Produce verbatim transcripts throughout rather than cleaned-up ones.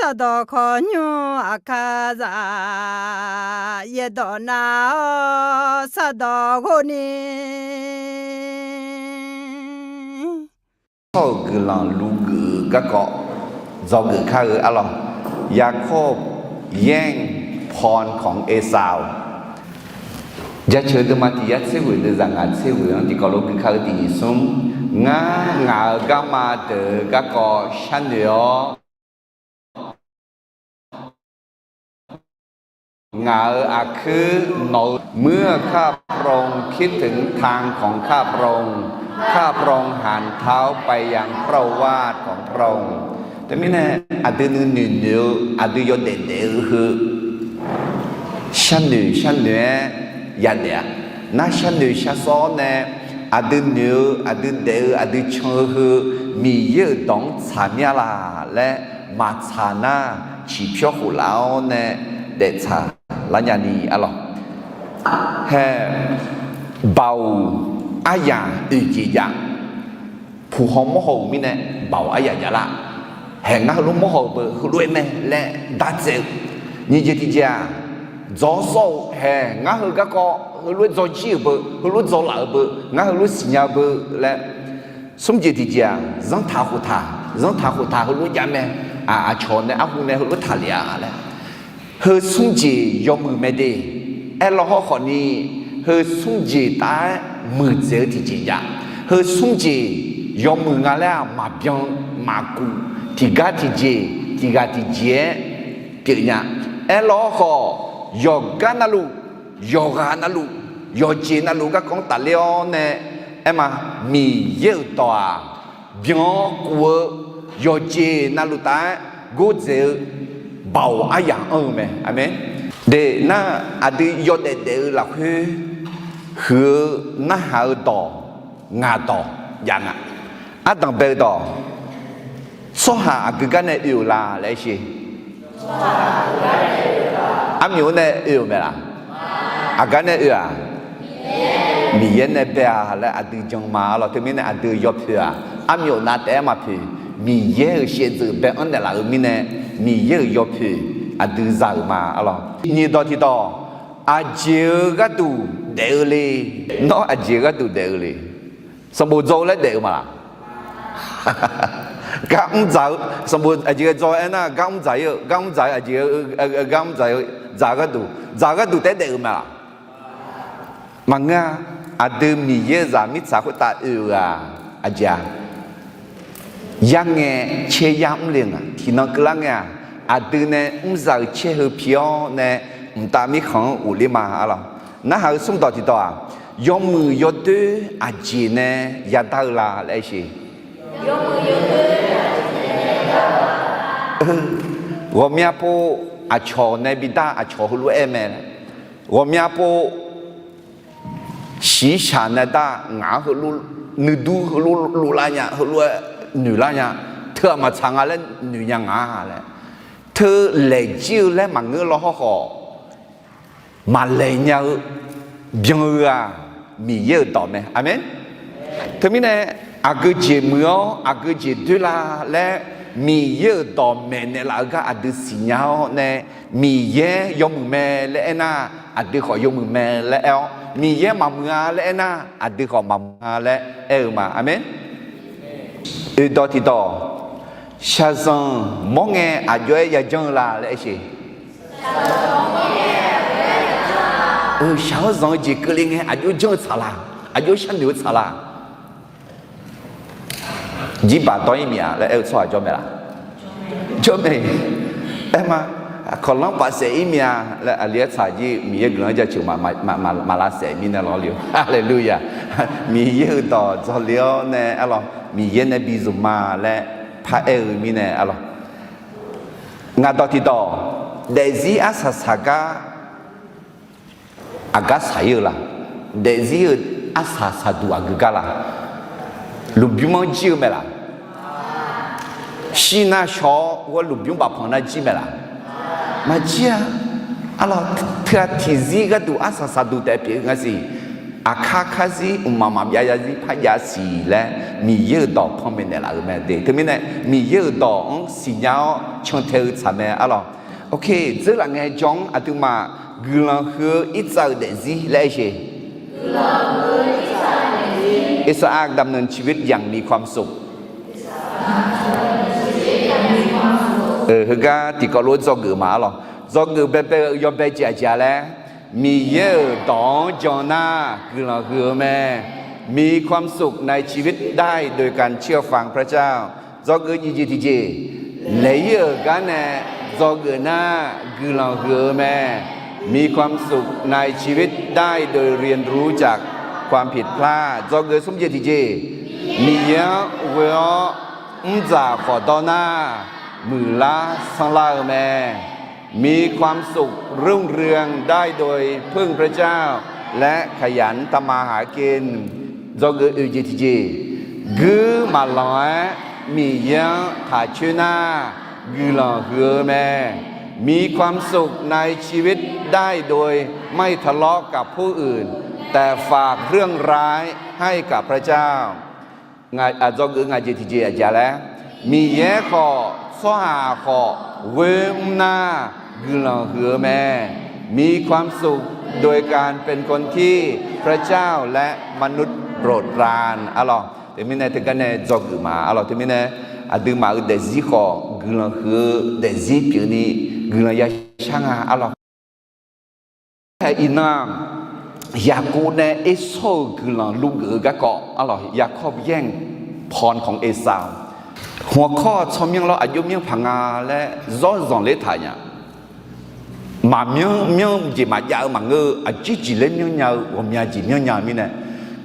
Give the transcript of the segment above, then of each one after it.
Sardawq khawqnymr aqkar zaq, yaerdawq nav-awr sardawq ghov ni. Tsawrhaq-euq guiqlanq lugeuf-eu garkawv dzawgeuf kar-eu arlawq. ยาโคบแย่งพรของเอซาว Jaceuq deuvma tiq yar tser ghoeq deuv zaq ngaq tser ghoeq-anr tiqkawv lof gui kar-eu tiq nyiq smr, ngar ngaq-euq garma deuq-eu garkawv sharnoeq-awr, ngaq-euq aqkuir nawq-eu เมื่อข้าพระองค์คิดถึงทางของข้าพระองค์ ข้าพระองค์หันเท้าไปยังพระโอวาทของพระองค์ Teumirnae aqdui nuinoeq noeq-eu aqdui yawdaef daef-eu heu sharnoeq sharnoeq-aer yadaef-a. Nar sharnoeq sharsawr-awr nae aqdui noeq-eu aqdui daef-eu aqdui can-eu heu Miqyaer-euq dawq-anr tsaq mir-a laq laer maqtsaq nar, ciqpyawr khof laf-awr nae daeftsaq lar nya ni arlawq. Hae, baoq aryaq oeq jeq jav, puq haw mawr haw-euq mirnae baoq aryaq jav lar. Hae, ngar heulof mawr haw-euq beu heulof-aer mae laer dartsaev-eu. Nyiq jeq tiq jeq-aq, dzawr sawr-eu, hae, ngar heu garkawv heulof-aer dzawr jir-euq beu, heulof dzawr laf-euq beu, ngar heulof siqnya-eu beu laer. Smr jeq tiq jeq-aq, zanrtaq khoftaq, zanrtaq khoftaq heulof jav mae. Aqcawq nae arhu nae heulof taqlef-a laer. Heu smr jeq yawmuiq mae de. Aerlawr hawrkhawf ni, heu smr jeq taf-aer muiqdzaeq-eu tiqjeq jav. Heu smr jeq yawmuiq nga laer-aq maqbyan maqkuf, tiqgar tiqjeq tiqghaq tiqjeq-aer pyeuf nya. Aerlawr hawrkhawf, yawqgar navluf, yawqghaq navluf, yawqjeq navluf garkawv-anr tafler-awr nae aer ma, Miqyaer-euq dawq-aq byan-awr kuf-eu yawqjeq navluf taf-aer gordzaeq-eu baoq aryaq anr-eu mae. Aqmeq. De nar, aqdui yawdaef daef-eu lafkhoer huiq-eu narhaq-eu dawq, ngaq dawq jav nga. Ardanq bae-eu dawq, tsawrhaq aqgeu gar nae oe-euq la laer aer sher. Armyawf-anr nae oe-euq mae laq? Aqgar nae oe-aq? Miqyaer nae bae-a laer aqdui jan ma arlawq. Teumirnae aqdui yawpoeq-aq, armyawf nav taef-aer maqpoeq. Miqyaer-euq shaevdzeuf bae-anr naeqlaf-euq mirnae, Miqyaer-euq yawpoeq aqdui za-euq ma arlawq. Nyiq dawq tiqdawq, aqjeq-eu gharduq daef-eu le. Nawr aqjeq-eu gharduq daef-eu le. Sanqbof dzaw-eu laer daef-eu ma laq? Gar mr dzaq-eu, sanqbof aqjeq ghae dzaw aernar, gar mr dzaq-ir-eu, gar mr dzaq-eu aqjeq, gar mr dzaq-eu, dzaq-eu gharduq, dzaq-eu gharduq taef-aer daef-eu ma laq? Maqngeur-a. Aqdui Miqyaer-euq zaq mirtsaq khoertav oe-euq-aq, aqjeq-a, yarngae caer yar mr le nga. Tiqnan keuvlar ngae-aq, aqdui nae mrzaq-euq caer heu pi-awr nae mqtav mirkhanq-anr ghofler ma arlawq. Narhaq-eu smr dawq tiqdawq-aq, yawmuiq yawdoer aqjeq nae yadar-eu la laer aer sher. Ghawqmya pov aqcawq nae bidar aqcawq heulof-aer mae. Ghawqmya pov shiqshaq nae dar ngaq-anr heulof nuidur heulof loflar nya, heulof-aer noeqlar nya, teu-aq maqtsaq nga laer noeq nya nga laer, teu laeq jir-eu laer maqngeur law hawrkhawf, maqlaeq nya-eu byan-eu-aq, Miqyaer-euq dawq mae. Aqmeq. Teumirnae, aqgeu jeq muiq-awr aqgeu jeq doer la laer, Miqyaer-euq dawq maeqnaeq laf-eu gar aqdui siqnya-awr nae, Miqyaer yawmuiq mae laer aernar, aqdui khawf yawmuiq mae laer aer-awr, Miqyaer maqmuiq-a laer aernar, aqdui khawf maqmuiq-a laer aer-eu ma. Aqmeq. Oeqdawq tiqdawq, shaqzanq mawr ngae aqjox-aer yajanr-eu la laer aer sher. Shaq-awr zanq-eu jeq keuvle ngae aqjox janr-eu tsaq la? Aqjox sharnoeq-eu tsaq la? Jirbaq dawr-ir miq-a laer aer-eu tsawrhaq jawr mae laq? Jawr mae. Aer ma, kawqlanr bafsaef-ir miq-a laer aqli-aer tsaq jir Miqyaer guiqlanq-anr jaceuq maqlavsaef mirnae lawr le-eu. Haleluya. Miqyaer-euq dawq dzawle-awr nae arlawq, Miqyaer nae bi zmq ma laer paraer-eu mirnae arlawq. Ngaq dawq tiqdawq, daefzir arsaq saqgar aqgar saq-ir-eu la? Daefzir-euq arsaq saqduq aqgeu gar la? Lmqbymr-anr jir-eu mae laq? Shir nar shaw-awr ghawr lmqbymr bafpanq nar jir mae laq? Maqjir-a. Arlawq, teu-aq tiqzir gharduq arsaq saqduq taef pyeuf-eu nga siq. aqkar karzir mqmaq maqbyav zarzir parjav siq laer Miqyaer-euq dawq panmaeq naeqlaf-euq mae de. Teumirnae Miqyaer-euq dawq-anr siqnya-awr cantae-eu tsaq mae arlawq. Ok, dzeurlaf ngae jawr-anr aqduimaf guiqlanq huiq-eu irtsav-euq daefzir laer aer sheq. อิสอัคดำเนินชีวิตอย่างมีความสุข Heugar tiqkawv lof-aer dzawgeuf ma arlawq. Dzawgeuf baebae-eu yawbae jeq aqjeq-a laer, Miqyaer-euq dawq-anr jan nar guiqlanq huiq-eu mae. มีความสุขในชีวิตได้โดยการเชื่อฟังพระเจ้า Dzawgeuf nyiq jeq tiqjeq, laeq-ir-euq gar nae dzawgeuf nar guiqlanq huiq-eu mae. มีความสุขในชีวิตได้โดยเรียนรู้จากความผิดพลาด Dzawgeuf smr jeq tiqjeq, Miqyaer-anr ghoe-awr mrdzaq khawf dawr nar, muiqlar sanrlar-eu mae. มีความสุขรุ่งเรืองได้โดยพึ่งพระเจ้า และขยันทำมาหากิน Dzawgeuf oeq jeq tiqjeq, guir maqlanq-aer Miqyaer-anr taq coer nar guiqlanq huiq-eu mae. มีความสุขในชีวิตได้โดยไม่ทะเลาะกับผู้อื่น แต่ฝากเรื่องร้ายให้กับพระเจ้า Dzawgeuf ngaq jeq tiqjeq aqjeq-a laer, Miqyaer khawf tsawrhaq khawf ghoer mr nar guiqlanq huiq-eu mae. มีความสุขโดยการเป็นคนที่พระเจ้าและมนุษย์โปรดปราน arlawq. Teumirnae teugar nae dzawgeuf ma arlawq. Teumirnae aqduimaf-euq daefzir khawf guiqlanq huiq-eu daefzir pyeufni guiqlanq yashar nga arlawq. Aer, iqnan-aq, Yaqkov nae Ersawr-euq guiqlanq luvgeuf-eu garkawv arlawq, ยากอบแย่งพรของเอซาว หัวข้อ tsawrmyanr lawr aqjox myanr paq nga laer zawr zanqler taq nya. Maqmyanr myanr jeq maqjav-eu maqngeur-eu aqjir jeq laer myanrnya-eu ghawqmya jeq myanrnya-eu mirnae,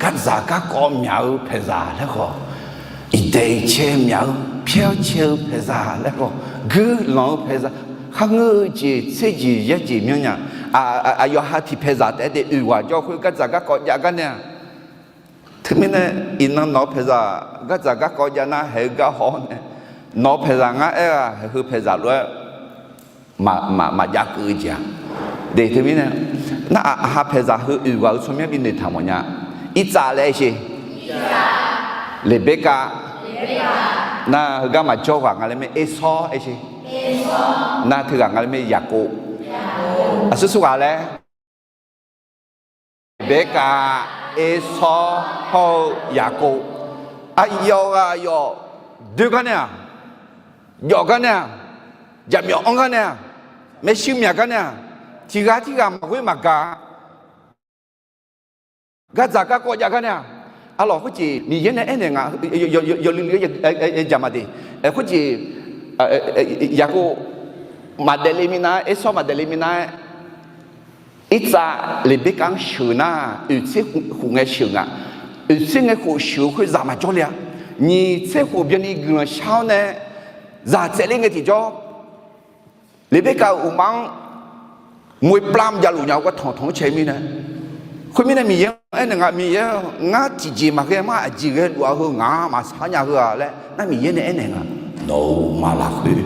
gardzaq garkawv myaq-eu paeqzaq laer khawf, iqdaeq iqcae myaq-eu pyaer-awr cae-eu paeqzaq laer khawf, guiqlanq-eu paeqzaq, kharngeur-eu jeq tser jeq yaer jeq myanrnya. Aqyawf ha tiq paeqzaq taef-aer de oeq ghaq jawr khoer gardzaq garkawv jav gar nae-aq, teumirnae iqnan nawq-eu paeqzaq gardzaq garkawv jav nar haeq-eu gar haw-awr nae, nawq-eu paeqzaq ngar aer-aq haeq heu paeqzaq lof-aer maqjav keuv-eu jeq-aq. De teumirnae, nar aqha paeqzaq heu oeq ghaq-eu tsawrmyanr binoeq taq mawf nya. Irtsav laer aer sher. Leqberkav. Nar heugar maqjawr ghaq nga laer mae Ersawr aer sher. Nar teughaq nga laer mae Yaqkov. Aqsur sur ghaq laer Leqberkav, Ersawr hawr-eu Yaqkov. Aqyawf ghaq aqyawf doer gar nae-aq, jawf gar nae-aq, jaqmyawf anr gar nae-aq, maershuir myaq gar nae-aq, tiq ghaq tirghaq maqghoer maqgaq gardzaq garkawv jav gar nae-aq, arlawq khoerjeq Miqyaer nae aernaeq nga, yawluiv luiv-aer jaq ma de. Khoerjeq Yaqkov maqdaef le minav-aer, Ersawr maqdaef le minav-aer, Irtsav Leqberkav-anr sheuq nar, oeq tser khof ngae sheuq nga. Oeq tser ngae khof sheuq-eu khoer zaq maqjawr le-a. Nyiq tser khof byanni guiqlanq shar-awr nae zaq tsaevler ngae tiqjawr, Leqberkav-euq uqma-anr moeqplam javluf nya-eu gar tanq tanq-anr cae mirnae, khoermirnae Miqyaer-anr aernaeq nga, Miqyaer-aq, ngar tiqjeq maqghae mar aqjeq ghae luf-a heu ngaq-anr maqsar nya heu-a laer nar Miqyaer nae aernaeq nga. Nawq-euq maq lafkhoer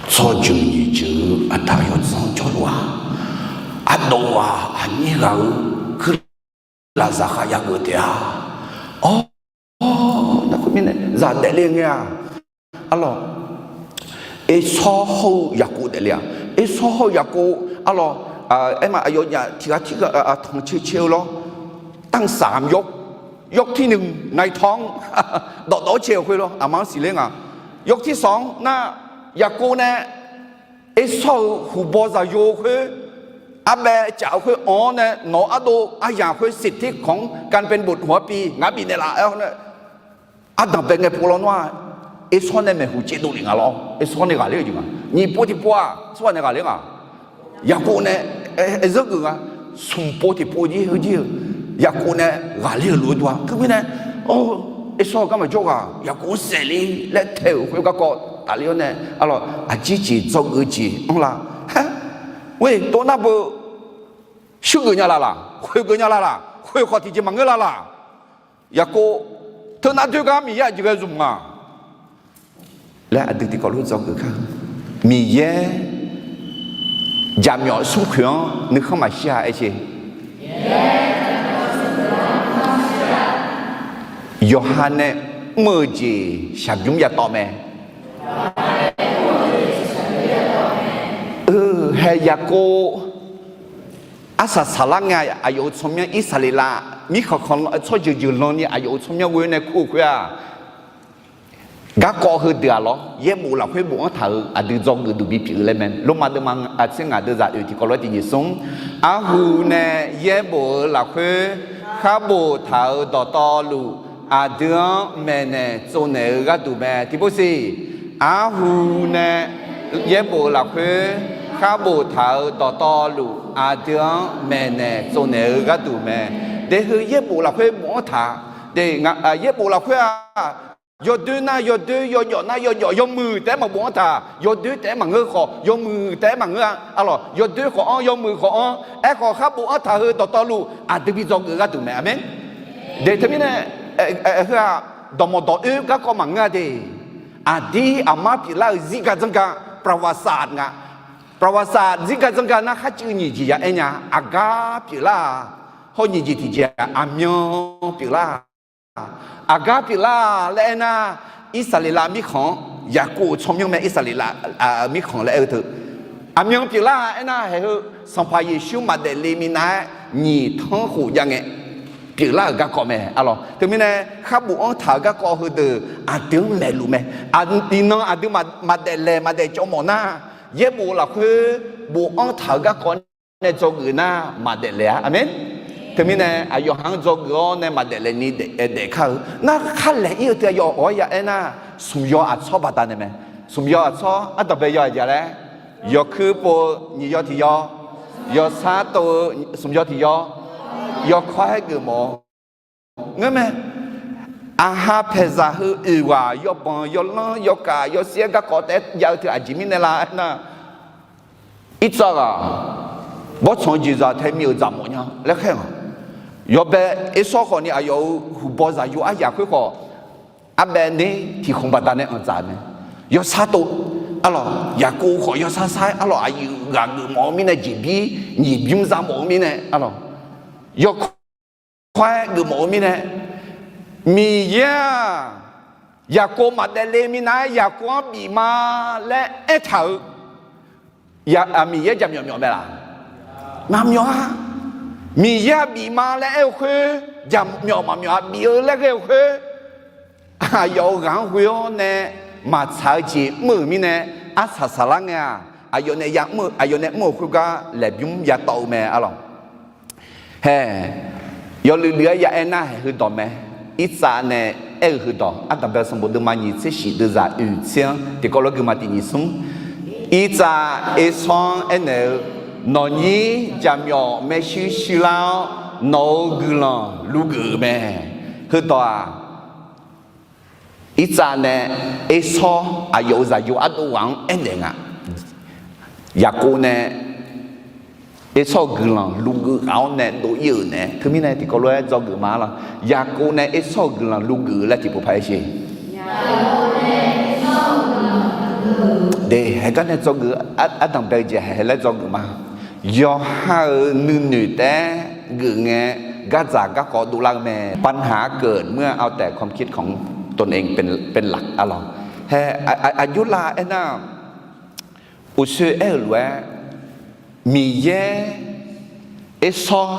tsawrjeuq nyiq jeuq-eu aqda yawdzanr jawrluf-a. Ardov-aq aqnyir ghaq-eu kuirlaf zaqkhav yageuf taef-a. Awr, nar khoermirnae zaq daefle ngae-aq, arlawq, Ersawr hawr-eu Yaqkov daefle-a. Ersawr hawr-eu Yaqkov, arlawq, aerma aqyawfnyaf tiq ghaq tirghaq tanq cae cae-eu lawr, ตั้งสามยก ยกที่หนึ่ง nai tawr-anr dawqdawq-awr cae-euq khoer lawr aqma-anr siqler nga. ยกที่สอง nar, Yaqkov nae Ersawr-euq huqbaw zaqyo khoer, arbaev caf-eu khoer anr-awr nae nawq-eu ardov aryamq khoer สิทธิของการเป็นบุตรหัวปี ngaq bifnaeq laf-aer-awr nae, ardanq bae ngae pov lawnmr-aq, Ersawr nae maeqhu caevdov lef nga lawr, Ersawr nae ghaqler-eu jeq nga. Nyiq pov tiqpov-aq, tsawrhaq nae ghaqler nga. Yaqkov nae aer zanrgeuf nga. Smq pov tiqpov jir heu jir-eu Yaqkov nae ghaqler-euq lof-aer dov-a. Teumirnae, Ersawr-eu gar maqjawr ghaq Yaqkov-anr saefle laer tae-euq khoer garkawv tafler-awr nae, arlawq, aqjir jeq dzawgeuf-eu jeq anrlar. Aer, tov nar beu, shuir geuf nya la laq, khoeq geuf nya la laq, khoeq khawf tiqjeq maqngeur la laq. Yaqkov, teunar doer gar Miqyaer aqjeq ghae zmq nga laer aqdui tiqkawv lof dzawgeuf kar-eu. Miqyaer jaqmyawf smrkhoeq-anr nuikhanr maqshir-a aer sher. Yawqha nae mr-eu jeq shaqbymr yatawv mae. Hae Yaqkov arsaq saqlar ngae, aqyawf-euq tsawrmyanr Irsaqleqlav mirkhanq khanq tsawrjeuq jeuq lan ni aqyawf-euq tsawrmyanr ghoe nae kur-eu khoer-aq, garkawv heudeuq-aq lawr, yaerbof lafkhoer bofanr taq-euq aqdui dzawgeuf duq bipyeuf-eu laer mae. Lormav deuvma tser ngaq deuvzaq oeq tiqkawv lof-aer tiq nyiq smr. Arhu nae yaerbof-eu lafkhoer khar boftaq-euq dawqtawvluf, aqdui-anr maeqnaeq tsovnaeq-eu gharduq mae. Tiqpov siq, arhu nae yaerbof-eu lafkhoer khar boftaq-euq dawqtawvluf, aqdui-anr maeqnaeq tsovnaeq-eu gharduq mae. Daefheu yaerbof lafkhoer bofanr taq, yaerbof lafkhoer-aq, yawdoer nar yawdoer, yawjawf nar yawjawf, yawmuiq taef-aer maqbofanr taq, yawdoer taef-aer maqngeur khawf, yawmuiq taef-aer maqngeur-a. Arlawq, yawdoer khawf-anr, yawmuiq khawf-anr, aerkhawf khar bofanr taq heu dawqtawvluf aqdui bi dzawgeuf gharduq mae. Aqmeq. Dae teumirnae, heu-aq, dawqmawq dawq oer garkawv maqngeur-a de. Aqdir aqmar pyeuflar-euq zirga dzanrga, ประวัติศาสตร์ nga. ประวัติศาสตร์ zirga dzanrga nar kharcuiv nyiq jeq ya aer nya. Aqgar pyeuflar-aq, hawr nyiq jeq tiqjeq-aq, aqmyan pyeuflar-aq, aqgar pyeuflar-aq laer aernar, Irsaqleqlav mirkhanq-anr, Yaqkov-euq tsawrmyanr mae, Irsaqleqlav mirkhanq laer aer-eu teu, aqmyan pyeuflar-aq aernar, haeq heu Sanqpaq Yeqsur maqdaef le minav-aer nyiq tanr khof jav ngae pyeuflar-euq garkawv mae. Arlawq, teumirnae khar bofanr taq-euq garkawv heudeuq aqdui-anr maeqluf mae. Iqnan aqdui maqdaef laeq maqdaef cawv mawf nar, yaerbof lafkhoer bofanr taq-euq garkawv nae dzawgeuf nar maqdaef laeq-a. Aqmeq. Teumirnae aqyawf ha-anr dzawgeuf-awr nae maqdaef laeq ni daef kar-eu nar, khar laeq-ir-eu teu aqyawf awq-aer ya aernar, smq yaw aqtsawr baqdanae mae. Smq yaw aqtsawr ardanqbae yaw aqjeq laer, yawkuir pov-eu nyiq yaw tiq yaw, yawsar tov-eu smq yaw tiq yaw, yawkawr-aer geufmawf-eu ngeurmae. Aqha paeqzaq heu oeq ghaq yawbanq yawlanr yawkaf yawsir-aer garkawv taef-aer jav-eu teu aqjeq mirnae la aernar, Irtsav ghaq bawrtsanq-eu jeqzaq tae mir-euq dzaqmawf nya laer khaer-aq, yawbae Ersawr khawfni aqyawf-euq huqbaw zaqyo aryaq khoer khawf, arbaev ner tiq khanq baqdanae anqdzaq mae. Yawsar tov, arlawq, Yaqkov khawf yawsar sar-aer arlawq, aqyuif ghaq geufmawf-eu mirnae jeqbir nyiq bymr za mawf-eu mirnae arlawq, yawkawr-aer geufmawf-eu mirnae, Miqyaer-aq, Yaqkov maqdaef le minav-aer Yaqkov-anr bif ma laer aertaq-euq, Miqyaer jaqmyawf myawf mae laq? Maqmyawf-a. Miqyaer-aq bif ma laer aer-eu khoer, jaqmyawf maqmyawf-a, bif-eu laer ghae-eu khoer, aqyawf-euq ghaq-anr ghoe-awr nae maqtsaq-eu jeq mr-euq mirnae, arsaq saqlar ngae-aq, aqyawf nae ya mr-eu, aqyawf nae mr-euq khoergar laeqbymr yatawv-eu mae arlawq. Hae, yawluiv luiv-aer ya aernar haeq heudawq mae. Irtsav nae aer-eu heudawq, ardanqbae sanqbof deuvma nyiq tser shif deuvzaq oeq tser-anr tiqkawv lof-aer guima tiq nyiq smr. Irtsav Ersawr-anr aernaeq-eu, Nawqnyir jaqmyawf maershuir shuirlar-awr, nawq-euq guiqlanq luvgeuf-euq mae. Heudawq-aq, Irtsav nae Ersawr aqyawf-euq zaqyo ardov ghaq-anr aernaeq nga. Yaqkov nae Ersawr-euq guiqlanq luvgeuf ghaq-awr nae dov-ir-euq nae, teumirnae tiqkawv lof-aer dzawgeuf ma lawq. Yaqkov nae Ersawr-euq guiqlanq luvgeuf laer tiqpov paq-aer sher. De, haeq gar nae dzawgeuf, ardanqbae-eu jeq haeq haeq laer dzawgeuf ma. Yawqha-euq nuinoeq taef-aer geuf ngae, gardzaq garkawv dovlar-eu mae. ปัญหาเกิดเมื่อเอาแต่ความคิดของตนเองเป็นเป็นหลัก arlawq. Hae, aqjox lav aernar, uqshoe aer-euq lof-aer, Miqyaer Ersawr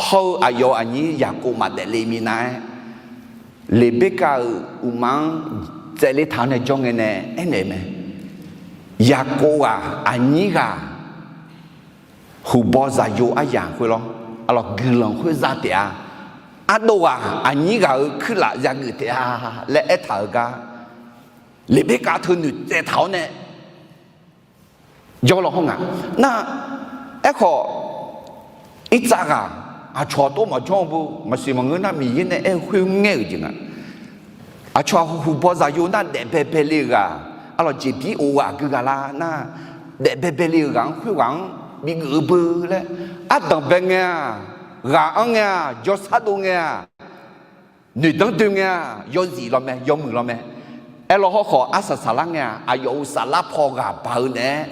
hawr-eu aqyawf aqnyir Yaqkov maqdaef le minav-aer, Leqberkav-euq uqma-anr tsaevler taq-awr nae jawr ngae nae aernaeq mae. Yaqkov ghaq aqnyir ghaq huqbaw zaqyo aryaq khoer lawr, arlawq, guiqlanq khoer za taef-a. Ardov ghaq aqnyir ghaq-euq kuirlaf yageuf taef-a laer aertaq-euq gar, Leqberkav teu noeqtsaev taq-awr nae jawr law hawr nga. Nar, aerkhawf, Irtsav ghaq aqcawq tov maqjawr-eu bu maqsiq maqngeur nar, Miqyaer nae aer-eu khoer ngaer-euq jeq nga. Aqcawq huqbaw zaqyo nar daef baebae le-euq ghaq, arlawq, jeqbir of ghaq gui ghaq la nar, daef baebae le-euq ghaq-anr khoerghaq-anr bigeuf-eu beu laer, ardanqbae ngae-aq, ghaq-anr ngae-aq, jawrsar dov ngae-aq, noeqdanr doe ngae-aq, yawzif law mae, yawmuiq law mae. Aerlaw hawrkhawf arsaq saflar ngae-aq, aqyawf-euq saflar paw ghaq baq-eu naeq-aer,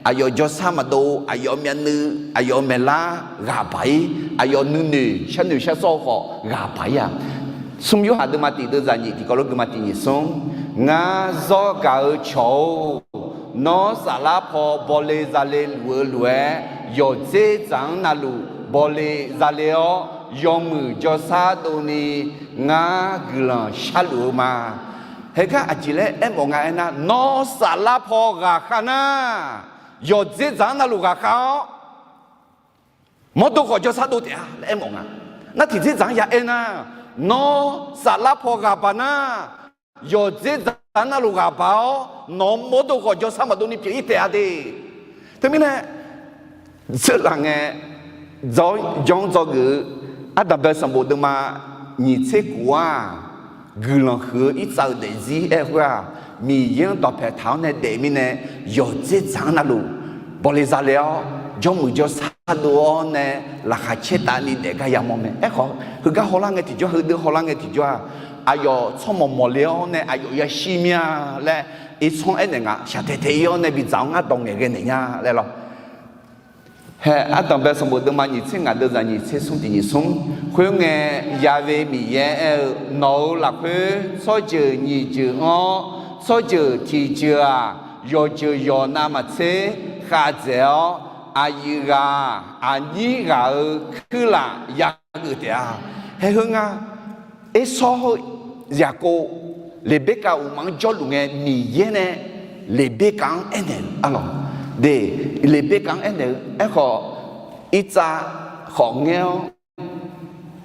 aqyawf jawrsar maqdov, aqyawf myavnuiv, aqyawf maeqlar ghaq baq-ir, aqyawf nuinoeq sharnoeq sharsawr-eu khawf ghaq baq-ir-aq, Smr Yorhaq deuvma tiq deuvzaq nyiq tiqkawv lof geuvma tiq nyiq smr, Ngar zawr gaq-eu cawq-or, nawr saflar paw bawle zale luf-eu lof-aer, yawqdzer dzaq-anr navluf bawle zale-awr, yawmuiq jawrshar dovni ngar guiqlanq sharluf-eu ma. Heugar aqjeq laer aermawf nga aernar, nawr saflar paw ghaqkhav nar, yawqdzer dzaq-anr navluf ghaqkhav-awr, mawrdo khawf jawrshar dov taef-a laer aermawf nga. Nar tiqdzer dzaq-anr ya aernar, nawr saflar paw ghaqbaq nar, yawqdzer dzaq-anr navluf ghaqbaq-awr, nawq-anr mawrdo khawf jawrshar maqdov ni pyeuf-ir taef-a de. Teumirnae, dzeurlaf ngae, jawr-anr dzawgeuf-eu ardanqbae sanqbof deuvma nyiq tser kof-aq, guiqlanq huiq-eu irtsav-euq daefzir aer-eu khoer-aq, Miqyaer-anr dawqpae taq-awr nae daef mirnae, yawqdzer dzaq-anr navluf bawle zale-awr, jawrmuiq jawrshar dov-awr nae laqkhaq caer tavni daef gar yamawr mae. Aerkhawf, heugar hawlar ngae tiqjawr, heudeuq hawlar ngae tiqjawr-aq, aqyawf tsawrmawq mawqle-awr nae aqyawf yashir mir-a laer, irtsanr aernaeq nga, shaqtae tae-ir-awr nae bidzaq-awr ngar dawq ngaeqghae naeq nya laer lawr. Hae, ardanqbae sanqbof deuvma nyiq tser ngaq deuvzaq nyiq tser smr tiq nyiq smr, khoerngae, Ya've Miqyaer aer-eu, Nawq-euq lafkhoer tsawrjeuq nyiq jeuq anr-awr, tsawrjeuq tiq jeuq-aq, yawqjeuq yawqnav maqtser khavdzaeq-awr, aqyuif ghaq aqnyir ghaq-euq kuirlaf yageuf taef-a. Hae, heu nga, Ersawr heu Yaqkov, Leqberkav uqmaf-anr jawrluf ngae, Miqyaer nae Leqberkav-anr aernaeq-eu arlawq, de, Leqberkav-anr aernaeq-eu aerkhawf, irtsav khawf ngaer-awr,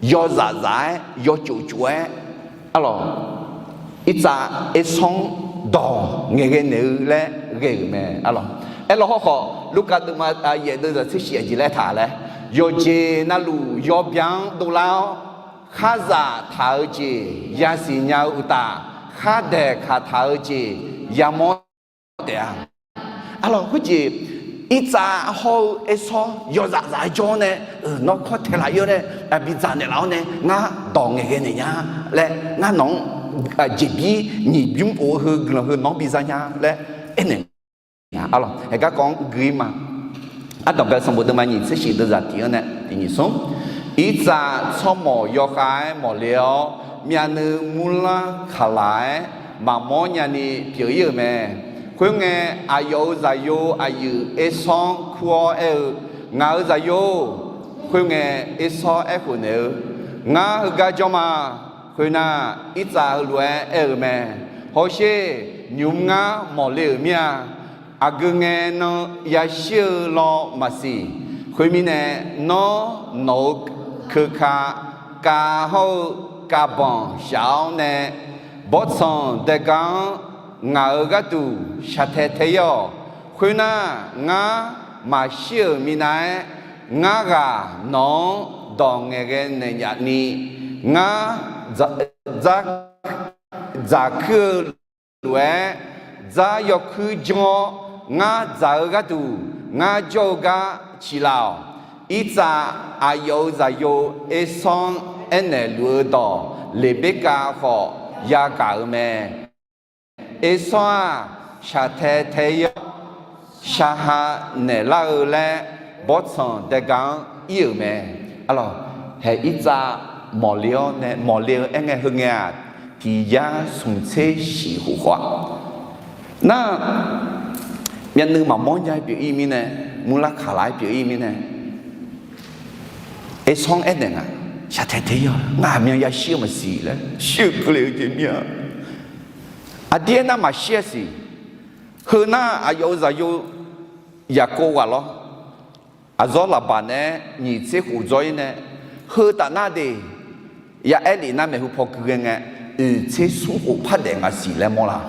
yawzaf zaf-aer yawcof cof-aer arlawq, irtsav Ersawr-anr dawq ngaeqghae naeq-eu laer ghae-euq mae arlawq. Aerlawq hawrkhawf, Lurkaf deuvma yaef deuvzaq tser shif aqjeq laer taq laer, yawqjeq navluf yawbya-anr dovlar-awr, khar zaf taq-eu jeq yasiq nya-eu uqtaf, khar daeqkaq taq-eu jeq yamawr taef-a. Arlawq, khoerjeq irtsav hawr-eu Ersawr yawzaf zaf-aer jawr-awr nae, nawr kawr tae laf-ir-awr nae, bidzaq naeqlaf-awr nae, ngar dawq ngaeqghae naeq nya laer, ngar nawq-anr jeqbir nyiq bymr of-eu heu guiqlanq heu nawq-anr biza nya laer aernaeq nga arlawq. Haegar kawv-anr gui-ir ma. Ardanqbae sanqbof deuvma nyiq tser shif deuvzaq tiq-anr nae tiq nyiq smr, Irtsav tsawrmawq yawkhav-aer mawqle-awr, myavnuiv murlar kaqlaq-aer maqmawr nyani pyeuf-ir-euq mae. Khoerngae, aqyawf-euq zaqyo aqyuif Ersawr-anr kur-awr aer-eu, Ngaq-euq zaqyo-or. Khoerngae, Ersawr aerkhof naeq-eu, Ngar heugar jawr ma. Khoernar, Irtsav heulof-aer aer-eu mae. Hawsher, nymq-mr ngar mawqle-euq mir-a. Aqgeu ngae nan yashir-eu law maqsiq. Khoermirnae, nawr nawq-euq keuka kav hawr-eu kavbanq shaf-awr nae, bawrtsanq daega-anr ngaq-euq gharduq shaqtae tae-ir-awq. Khoernar, ngar maqshir-euq minav-aer, ngar ghaq nawq-anr dawq ngaeqghae naeq nyaf ni, ngar dzaq dzaq kuir-eu lof-aer, dzar yawkuir janr-awr ngar dzaq-eu gharduq ngar jawr-eu gar ciqlaf-awq. Irtsav aqyawf-euq zaqyo Ersawr-anr aernaeq luf-eu dawq Leqberkav khawf yagaq-euq mae. Ersawr-aq, shaqtae tae-ir-awr, shaqha naeqlar-eu laer bawrtsanq daega-anr ir-euq mae. Arlawq, hae Irtsav mawqle-awr nae mawqle-eu aerngae heungae-aq, tiq yar smq tser shif khof khawf-a. Nar, myavnuiv maqmawr nya-aer pyeuf-ir mirnae, murlar kaqlaq-aer pyeuf-ir mirnae, Ersawr-anr aernaeq nga, shaqtae tae-ir-awq, ngaq aqmyan yashir-eu maqsiq laer shir-eu keuvle-eu jeq mir-a. Aqdir aernar maqshir-a siq. Heunar aqyawf-euq zaqyo Yaqkov ghaq lawr, aqzawr Laqbaq nae-aer nyiq tser khof dzawr-ir nae, heu taf nar de, ya aer lef nar maeqhu paw gui ghae ngae, oeq tser smr khof par daef ngaq siq laer mawrlar.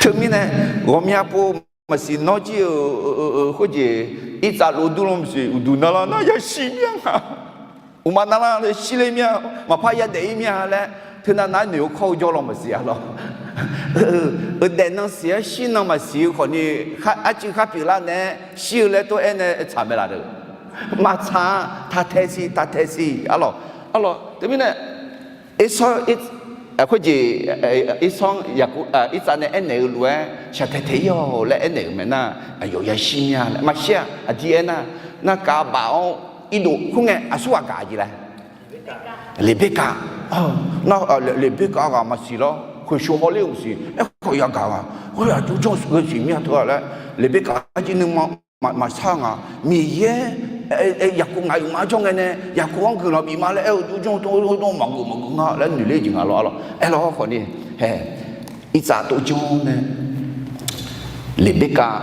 Teumirnae, ghawqmya pov maqsiq nawr jir-eu khoerjeq, Irtsav lof dur lanr maqsiq uqduq narlar nar yashir mir-a nga. Uqma narlar shir ler mir-a, maqpar yadaef-ir mir-a laer, teunav nav-aer noeq-eu kawr-eu jawr law maqsiq-a lawr. Euqdaef nan siq-aer shir nan maqsiq-eu khawfni, arcuiv khar pyeuflar nae-aer shir-eu laer tov-aer nae tsaq mae laf-eu. Maqtsaq-a, taq tae siq, taq tae siq, arlawq. Arlawq, teumirnae, Ersawr, khoerjeq, Ersawr-anr Yaqkov, Irtsav nae aernaeq-eu lof-aer shaqtae tae-ir-awq laer aernaeq-euq mae nar, aqyawf yashir mir-a laer maqshir-a. Aqdir aernar, narkav baf-awr irdov khoerngae aqsurghaq gaq jeq laer Leqberkav, nar, Leqberkav ghaq maqsiq lawr, khoeqsho hawler-euq maqsiq, aerkhawf yagaq ghaq, khoer aqjox janr-eu siq mir-a teu-a laer, Leqberkav arjir nuima maqsar-eu nga, Miqyaer, Yaqkov ngaq-euq ma jawr ngae nae, Yaqkov-anr guiqlanq bif ma laer aer-eu dur janr-eu dawr maqgeuf maqgeuf nga laer noeqler jeq nga lawr arlawq. Aerlawr khawf ni, hae, Irtsav tov janr nae, Leqberkav,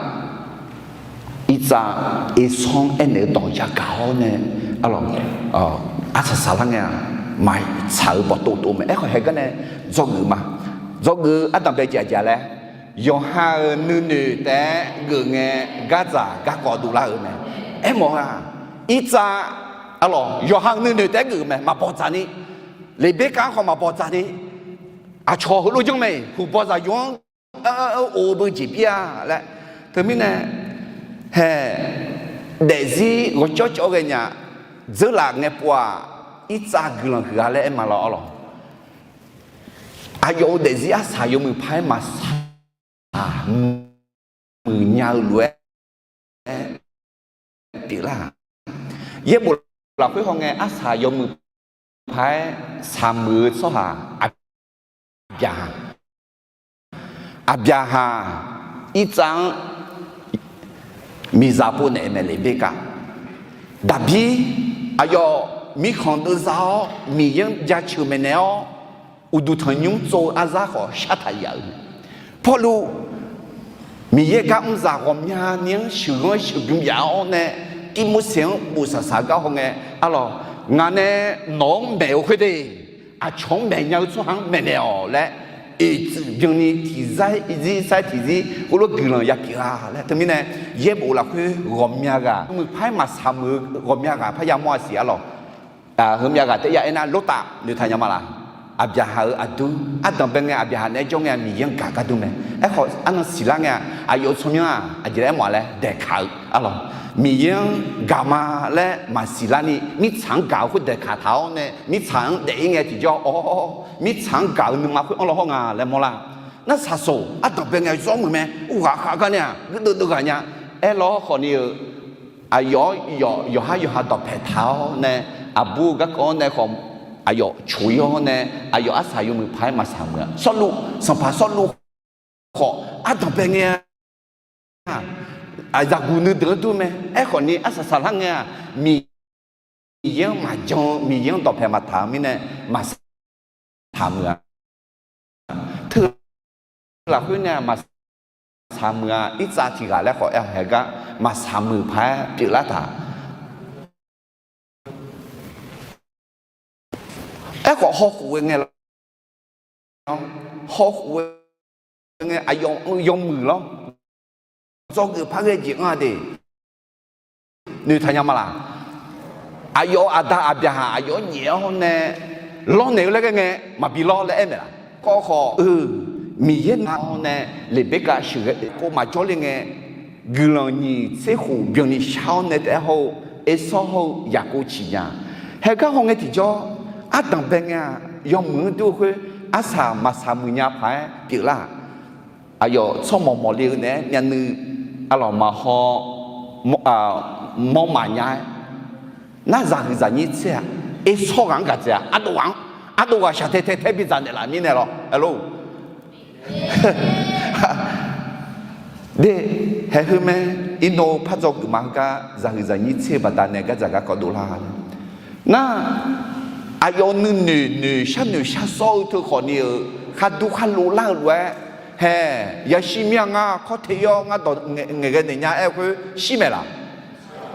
Irtsav, Ersawr-anr aernaeq-eu dawq yagaq-awr nae, arlawq, arsaq saqlar ngae-aq, maqtsaq-eu bawqtov tov mae. Aerkhawf haeq gar nae dzawgeuf ma. Dzawgeuf-eu ardanqbae jeq aqjeq laer, yawqha-euq nuinoeq taef-aer geuf ngae, gardzaq garkawv dovlar-euq mae. Aermawf-aq, Irtsav, arlawq, yawqha-euq nuinoeq taef-aer geuf-euq mae, maqbawq dzaq ni. Leqberkav-anr khawf maqbawq dzaq ni. Aqcawq heulof janr mae, huq bawzaq yawr-anr of-eu beu jeq bir-a laer. Teumirnae, hae, daefzir ghawqcawv cawv ghae nya, dzeurlaf ngae pov-aq, Irtsav guiqlanq huiq-a laer aer ma lawr arlawq. Aqyawf-euq daefzir arsaq yawmuiq paq-aer maqsaq muiq nya-eu lof-aer pyeuflar-aq, yaerbof lafkhoer hawngae arsaq yawmuiq paq-aer saqmuiq-eu tsawrhaq Aqbyaqhaq. Aqbyaqhaq Irtsav-anr miqzaq pov naeq-eu mae Leqberkav. Daqbir aqyawf mirkhanq deuvza-awr Miqyaer-anr jaceuq maeqnaeq-awr, uqduq tanqnymr tsov-eu arzar khawf shartaq yaf-euq mae. Pawrluv Miqyaer gar mrzaq ghawqmyani-anr sheuqghanr sheuqbymr yaf-awr nae, Tirmorseq-anr bof saqsaq gar hawngae, arlawq, ngaq nae nawq-anr maeq-eu khoerde, aqcawq-anr maeqnya-eu tsawrhaq-anr maeqnaeq-awq laer, oeqtsuif byanni tiqzar zir sar tiqzir khoerlof guiqlanq ya pyeuf-a laer. Teumirnae yaerbof lafkhoer ghawqmya ghaq, muiq paq-aer maqsaq muiq-eu ghawqmya ghaq parya mawr-a siq arlawq. Heumyav ghaq taef ya aernar, Lortav noeqtaq nya ma laf? Aqbyaqhaq-euq aqdur ardanq bae ngae, Aqbyaqhaq naeq-aer jawr ngae-a, Miqyaer-anr gaq gardeuv mae. Aerkhawf arnan siqlar ngae-a, aqyawf-euq tsawrmyanr-aq aqjeq laer aer mawf-a laer daeqkaq-eu arlawq. Miqyaer-anr gaq ma laer maqsiq larni, mirtsaq-anr gaq-eu khoer daeqkaq taq-awr nae, mirtsaq-anr daef-ir ngae tiqjawr, awr, mirtsaq-anr gaq-eu nuima khoer anr law hawr nga laer mawrlar. Nar saqsoq ardanq bae ngae zawr muiq mae, uqghaq khav gar nae-aq guirdeuv deuv ghaq nya. Aerlawr khawfni-eu, aqyawf-anr yawqhar yawqha dawqpae taq-awr nae, aqbur-eu garkawv-anr nae khawf, aqyawf coq-ir-awr nae, aqyawf arsaq yawmuiq paq-aer maqsaq muiq-a. Sawrluv, sanqpaq Sawrluv khawf ardanq bae ngae-a, aqzaqguq nuideuq-anr dur mae. Aerkhawfni arsaq saqlar ngae-aq, Miqyaer-anr maqjan-eu, Miqyaer-anr dawqpae maqtaq-eu mirnae maqsaq muiq-a. Teu lafkhoer nae maqsaq muiq-a. Irtsav tiq ghaq laer khawf aer-awq haeq gar maqsaq muiq paq-aer pyeuflar taq. Aerkhawf hawkhof-eu ngae lawr, hawkhof-eu ngae aqyawf yawmuiq lawr, dzawgeuf par ghae jeq anr-a de. Noeqtaq nya ma laf? Aqyawf-euq aqda Aqbyaqhaq aqyawf-anr nyaef-awr nae lawrnaeq-eu laer ghae ngae maqbi lawr laer aer maeq laf? Kawv khawf-eu, Miqyaer nav-awr nae Leqberkav sheuqghae kov maqjawr le ngae, guiqlanq nyiq tser khof byanni shar-awr nae taef-aer hawr-eu, Ersawr hawr-eu Yaqkov ciq nya. Haeq gar hawngae tiqjawr, ardanq bae ngae-aq, yawmuiq-anr dur-eu khoer arsaq maqsaq muiq nya paq-aer pyeuflar-aq, aqyawf tsawrmawq mawqle-eu naeq-aer myavnuiv, arlawq maqhaw, mawrmaf nya-aer, nar zaqhuiq zaqnyir tser-aq, Ersawr ghaq-anr gaq dzaeq-a. Ardov ghaq-anr, ardov ghaq shaqtae tae tae bidzaq naeqlaf mirnae lawr, aerlor. De, haeq heu mae. Irnov par dzawgeuf ma heugar zaqhuiq zaqnyir tser baqdanae gardzaq garkawv dovlar. Nar, aqyawf nuinoeq noeq sharnoeq shar sawr-eu teu khawfni-euq khardur kharlov lar-eu lof-aer, haeq, yashir mir-a ngar kawr te-ir-awr ngar dawq ngaeqghae naeq nya aer-eu khoer shir maeq laf?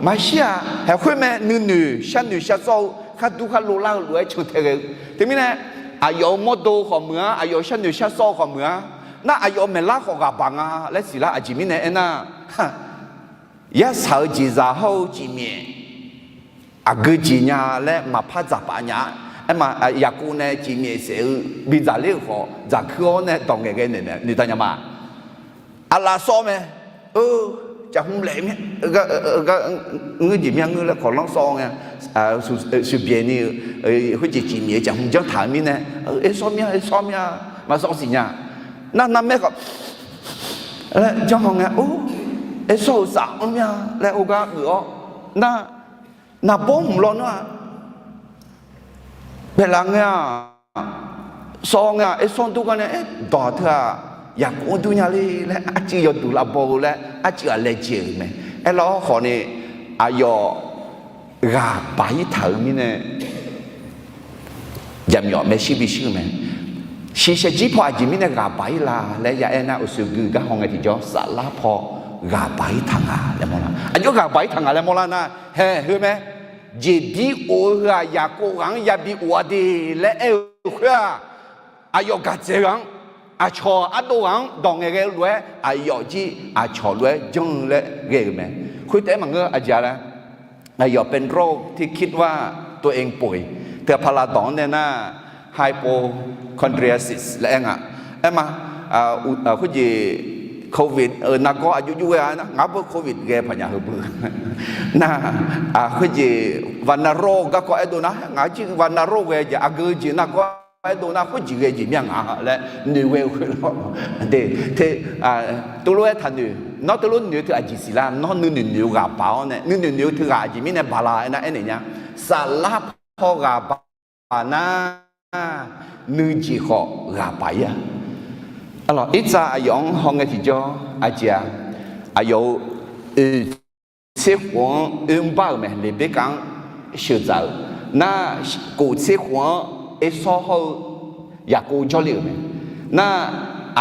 Maqshir-aq. Haeq khoer mae, nuinoeq sharnoeq shar sawr-eu khardur kharlov lar-eu lof-aer cantae ghae-eu. Teumirnae, aqyawf-euq mawrdo khawf meuq-a, aqyawf sharnoeq shar sawr-eu khawf meuq-a. Nar aqyawf maeqlar khawf ghaq baq nga laer siqlar. Aqjeq mirnae aernar, yarsaq-eu jeqzaq hawr-eu cifmyaef aqgeu jeq nya laer maqpar dzaqpaf nya-a. Aerma, Yaqkov nae cifmyaef saef-eu bidzaq ler-euq khawf dzaqkuir-awr nae dawq ngaeqghae naeq mae, noeqtaq nya ma. Aqlaf sawr mae. Eu, caqhmq laef mir, ngeur jeq mya ngeur laer kawqlanr sawr ngae, shuqbyaeq ni-eu khoerjeq cifmyaef-eu caqhmq janr taq-eu mirnae, Ersawr mir-a, Ersawr mir-a, maqsawr siq nya. Nar narmaer khawf laer janr haw ngae, Or, Ersawr-euq saf-anr mir-a laer heugar geuf-awr, nar, naqbawr hmq lawnmr-a. paeqlaf ngae-aq, sawv ngae-aq, Ersawr dur gar nae, aer, dawq teu-aq, Yaqkov-anr dur nya le laer arcuiv yawduq lavbaw-eu laer arcuiv-aq laejae-euq mae. Aerlar-awr khawfni, aqyawf ghaq baq-ir taq-euq mirnae, jaqmyawf maershuir bishir-eu mae. Shiqshaeq jir paw aqjeq mirnae ghaq baq-ir la laer ya aer nar, uqshoe gui gar haw ngae tiqjawr, saflar paw ghaq baq-ir taq nga laer mawrlar. Aqjox ghaq baq-ir taq nga laer mawrlar nar, haeq heu mae. Jeqbir of-eu heu-aq, Yaqkov ghaq-anr yabi of-a de laer aer-eu khoer-aq, aqyawf gaqdzaeq ghaq-anr, aqcawq ardov ghaq-anr dawq ngaeqghae-eu lof-aer, aqyawf jir aqcawq lof-aer janr-eu laer ghae-euq mae. Khoertaef-aer maqngeur, aqjeq-a laer, aqyawf เป็นโรคที่คิดว่าตัวเองป่วย teu paqlaq dawq-anr nae nar, hypochondriasis laer aer nga. Aerma, khoerjeq, covid-euq nargawr aqjox jov ghae-a nar, ngaq beu covid ghae paqnya heu beu nar, khoerjeq วัณโรค garkawv aerdov nar, ngaq jir วัณโรค ghae jeq aqgeu jeq nargawr aerdov nar, khoerjeq ghae jeq mir-a ngaq laer noeq ghae-eu khoer lawr. De, te, teulof-aer taqnoeq, nawr teulof noeq-eu teu aqjeq siqlar, nawr nuinoeq noeq-eu ghaq baq-awr nae, nuinoeq noeq-eu teu ghaq aqjeq mirnae baq la aernar aernaeq nya. Saflar paw ghaq baq nar, nuijeq khawf ghaq baq-ir-a. Arlawq, irtsav aqyawf-anr haw ngae tiqjawr aqjeq-a, aqyawf-euq oeq tser khof-anr oermr bar-euq mae, Leqberkav-anr sheuqdzaq-euq nar, kof tser khof-anr Ersawr hawr-eu Yaqkov jawrle-euq mae. Nar,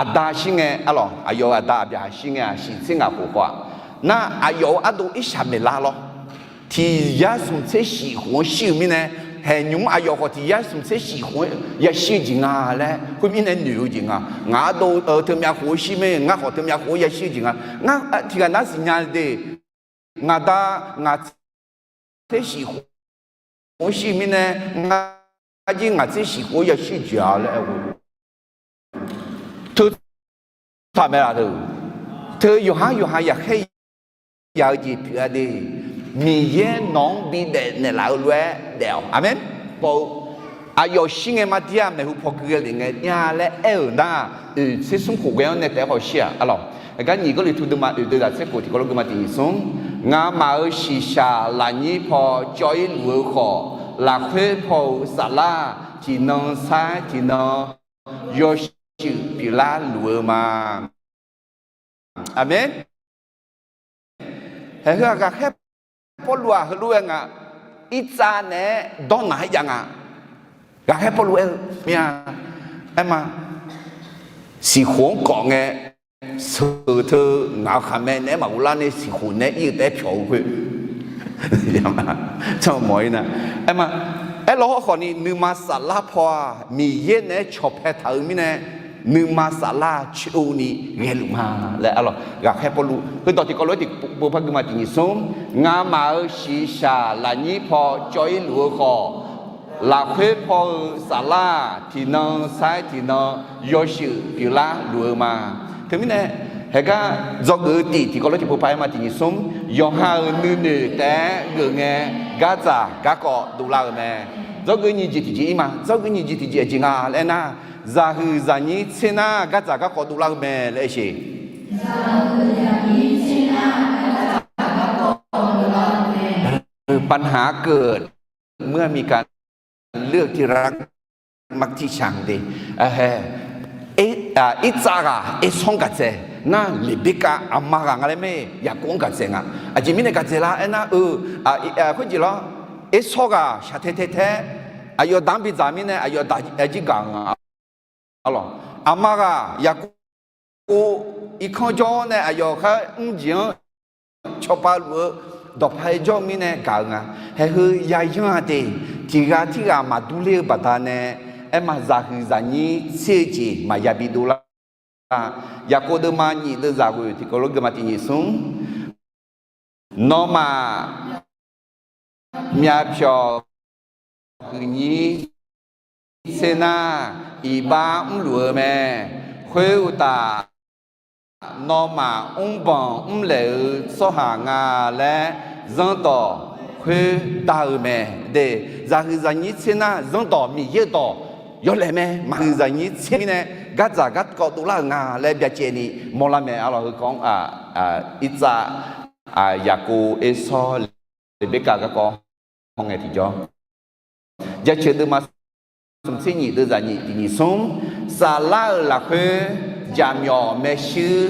aqda shir ngae, arlawq, aqyawf-euq aqda Aqbyaqhaq shir ngae-aq, shiq tser ngaq khof khawf-aq, nar, aqyawf-euq ardov irshaq maeqlar lawr. Tiq yar smq tser shif khof-anr shir-euq mirnae, haeq nymq-mr aqyawf khawf tiq yar smq tser shif khof-anr yashir-eu jeq nga laer khoermirnae noeq-eu jeq nga. Ngaq ardov teumyav khof-anr shir mae, ngar khawf teumyav khof-anr yashir-eu jeq nga. Ngar tiqghaq nar siqnya de, ngaq da ngaq tser shif khof-anr shir-eu mirnae, ngar jir ngaq tser shif khof-anr yashir-eu jeq-a laer aer-eu teu taq mae laf teu. Teu yawqhar yawqha yaqkhaer ya-eu jeq pyeuf-a de. Miqyaer nawq-anr bidaef naeqlaf-eu lof-aer daef-awq. Aqmeq. Paw-eu aqyawf shir ngae mar dir-a, maeqhu paw keuv ghae lef ngae nya laer aer-euq nar, oeq tser smr khof ghae-anr nae taef-aer hawshir-aq, arlawq. Aqgar nyiq Gawrliqtu deuvma oeq deuv zaq tser khof tiqkawv lof geuvma tiq nyiq smr, ngamaf-euq shiqshaq lafnyir paw cawv-ir luf-eu khawf, lafkhoer paw-euq saflar tiqnan sair tiqnan yawshuif pyeuflar luf-eu ma. Aqmeq. Haeq heu-aq ghaqkhaer Pawrluv-aq heulof-aer nga, irtsav naeq-aer dawrnaq-aer jav nga. Ghaqkhaer Pawrluv aer-eu mir-a, aerma, siqkhof-anr kawf ngae, sheuq teu ngaq-euq khaqmae naeq-aer maqghov lar ni siqkhof naeq-aer ir-eu taef-aer pyawq-eu khoer, canmawf-ir nar, aerma, aerlawr hawrkhawf ni nuima saflar paw-aq Miqyaer naeq-aer cawqpae taq-eu mirnae, nuima saflar coeni ghaeluf ma laer arlawq. Ghaqkhaer Pawrluv heudawq tiqkawv lof-aer tiqpov par gui ma tiq nyiq smr, ngamaf-euq shiqshaq lafnyir paw cawv-ir luf-eu khawf, lafkhoer paw-eu saflar tiqnan sair tiqnan yawshuif pyeuflar luf-eu ma. Teumirnae, haeqgar dzawgeuf-eu tiq tiqkawv lof-aer tiqpov par aer ma tiq nyiq smr, yawqha-euq nuinoeq taef-aer geuf ngae, gardzaq garkawv dovlar-euq mae. Dzawgeuf nyiq jeq tiqjeq-ir ma. Dzawgeuf nyiq jeq tiqjeq aqjeq nga laer aernar, zaqhuiq zaqnyir tser nar gardzaq garkawv dovlar-eu mae laer aer sheq. Panhaq keuv meuq-a miqka leuq tiq raq maq tiq shaq de. Irtsav ghaq Ersawr-anr gaqdzae nar, Leqbirkav aqma ghaq nga laer mae, Yaqkov-anr gaqdzae nga. Aqjeq mirnae gaqdzae lar aernar-eu, khoerjeq lawr, Ersawr ghaq shaqtae tae tae-aer aqyawf daq-anr bidzaq mirnae aqyawf daq-a jir gaq-eu nga. Aqma ghaq Yaqkov irkanr jawr-awr nae aqyawf khar mrjeq-anr cawba luf-eu dawqpae jawr-eu mirnae gaq-eu nga. Haeq heu yayanr-a de, tiq ghaq tirghaq maqdur ler-eu baqdanae, aerma zaqhuiq zaqnyir tser-eu jeq maqya bi dovlar. Yaqkov deuvma nyiq deuv zaq ghoeq tiqkawv lof geuvma tiq nyiq smr, nawmaf myavpyawq huiqnyir tser nar, iqbax mrluf-eu mae. Khoeruqtaf, nawmaf mrbanq mrlaeq-eu tsawrhaq nga laer, zanrdawq khoerdar-eu mae. De, zaqhuiq zaqnyir tser nar zanrdawq Miqyaer-eu dawq yawlaeq mae. Maqhuiq zaqnyir tser mirnae gardzaq garkawv dovlar-euq nga laer byacaevni mawrlar mae. Arlawq heukawv-anr, Irtsav, Yaqkov, Ersawr, Leqbirkav garkawv hawngae tiqjawr, jaceuq deuvma smq tser nyiq deuv zaq nyiq tiq nyiq smr, saflar-euq lafkhoer jaqmyawf maershuir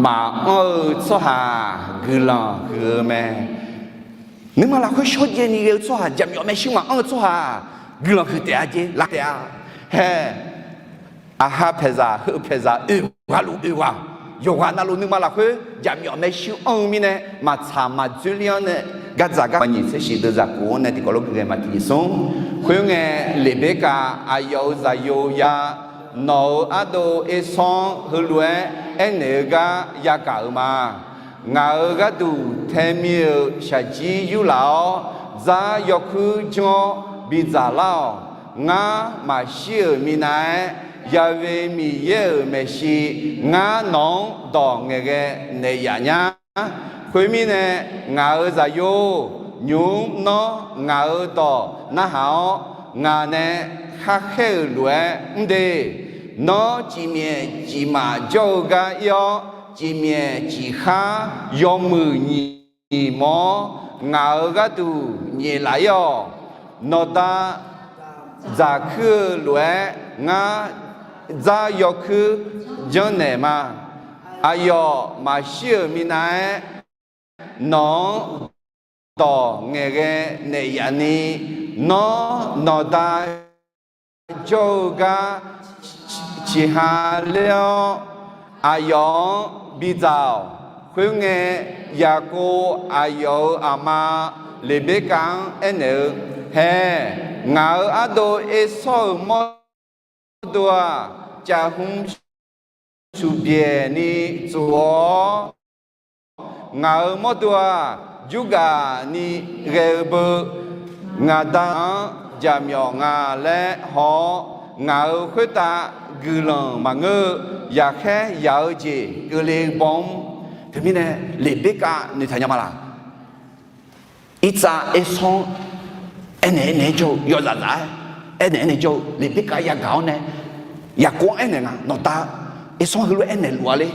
maqanr-eu tsawrhaq guiqlanq huiq-eu mae. Nuima lafkhoer shawrjaev ni ghae-eu tsawrhaq, jaqmyawf maershuir maqanr-eu tsawrhaq guiqlanq huiq taef-a jeq laf taef-a. Hae, aqha paeqzaq heu paeqzaq oeq ghaq luf oeq ghaq, yawqghaq navluf nuima lafkhoer jaqmyawf maershuir anr-eu mirnae, maqtsaq maqdzoerler-anr nae gardzaq gar nyiq tser shif deuv zaq kof-anr nae tiqkawv lof gui ghae ma tiq nyiq smr. Khoerngae, Leqberkav aqyawf-euq zaqyo ya, nawq-euq ardov Ersanr heulof-aer aernaeq-eu gar yagaq-euq ma. Ngaq-euq gharduq taemir-euq shaqjir yurlaf-awr, dzar yawkuir janr-awr bidzaq lar-awq. Ngar maqshir-euq minav-aer, Yaqve Miqyaer-euq maeqshi ngar nawq-anr dawq ngaeqghae naeq yaf nyar. Khoermirnae, ngaq-euq zaqyo-or, nymq-mr nawr ngaq-euq dawq narhaq-awr, ngaq nae khar khaer-euq lof-aer mr de. Nawr cifmyaef cifmaf jawr-eu gar ir-awr, cifmyaef cifkhar yawmuiq nyiq mawr-awr, ngaq-euq gharduq nyaef laf ir-awq. Nawqda dzaqkuir-eu lof-aer ngar dzar yawkuir janrnaeq ma. Aqyawf maqshir-euq minav-aer, nawq-anr dawq ngaeqghae naeq yaf ni, nawr nawqda jawr-eu gar ciqha ler-awr, aqyawf-anr bidzaq-awq. Khoerngae, Yaqkov aqyawf-euq aqma Leqberkav-anr aernaeq-eu, Hae, ngaq-euq ardov Ersawr-euq mawrdo-aq, caf hmq shuqbyaeq ni tsof-awr, ngaq-euq mawrdo-aq, jurgaq ni ghae-eu beu, ngaqda-anr jaqmyawf nga laer haw-awr, ngaq-euq khoertav guiqlanq maqngeur-eu, yaqkhaer yaq-eu jeq keuvle baw-anr. Teumirnae, Leqberkav noeqtaq nya ma laq? Irtsav Ersawr aernaeq aernaeq-aer jawr-eu, yawzaf zaf-aer aernaeq aernaeq jawr-eu, Leqberkav yagaq-awr nae, Yaqkov-anr aernaeq nga, nawqda Ersawr heulof-aer aernaeq luf-a le.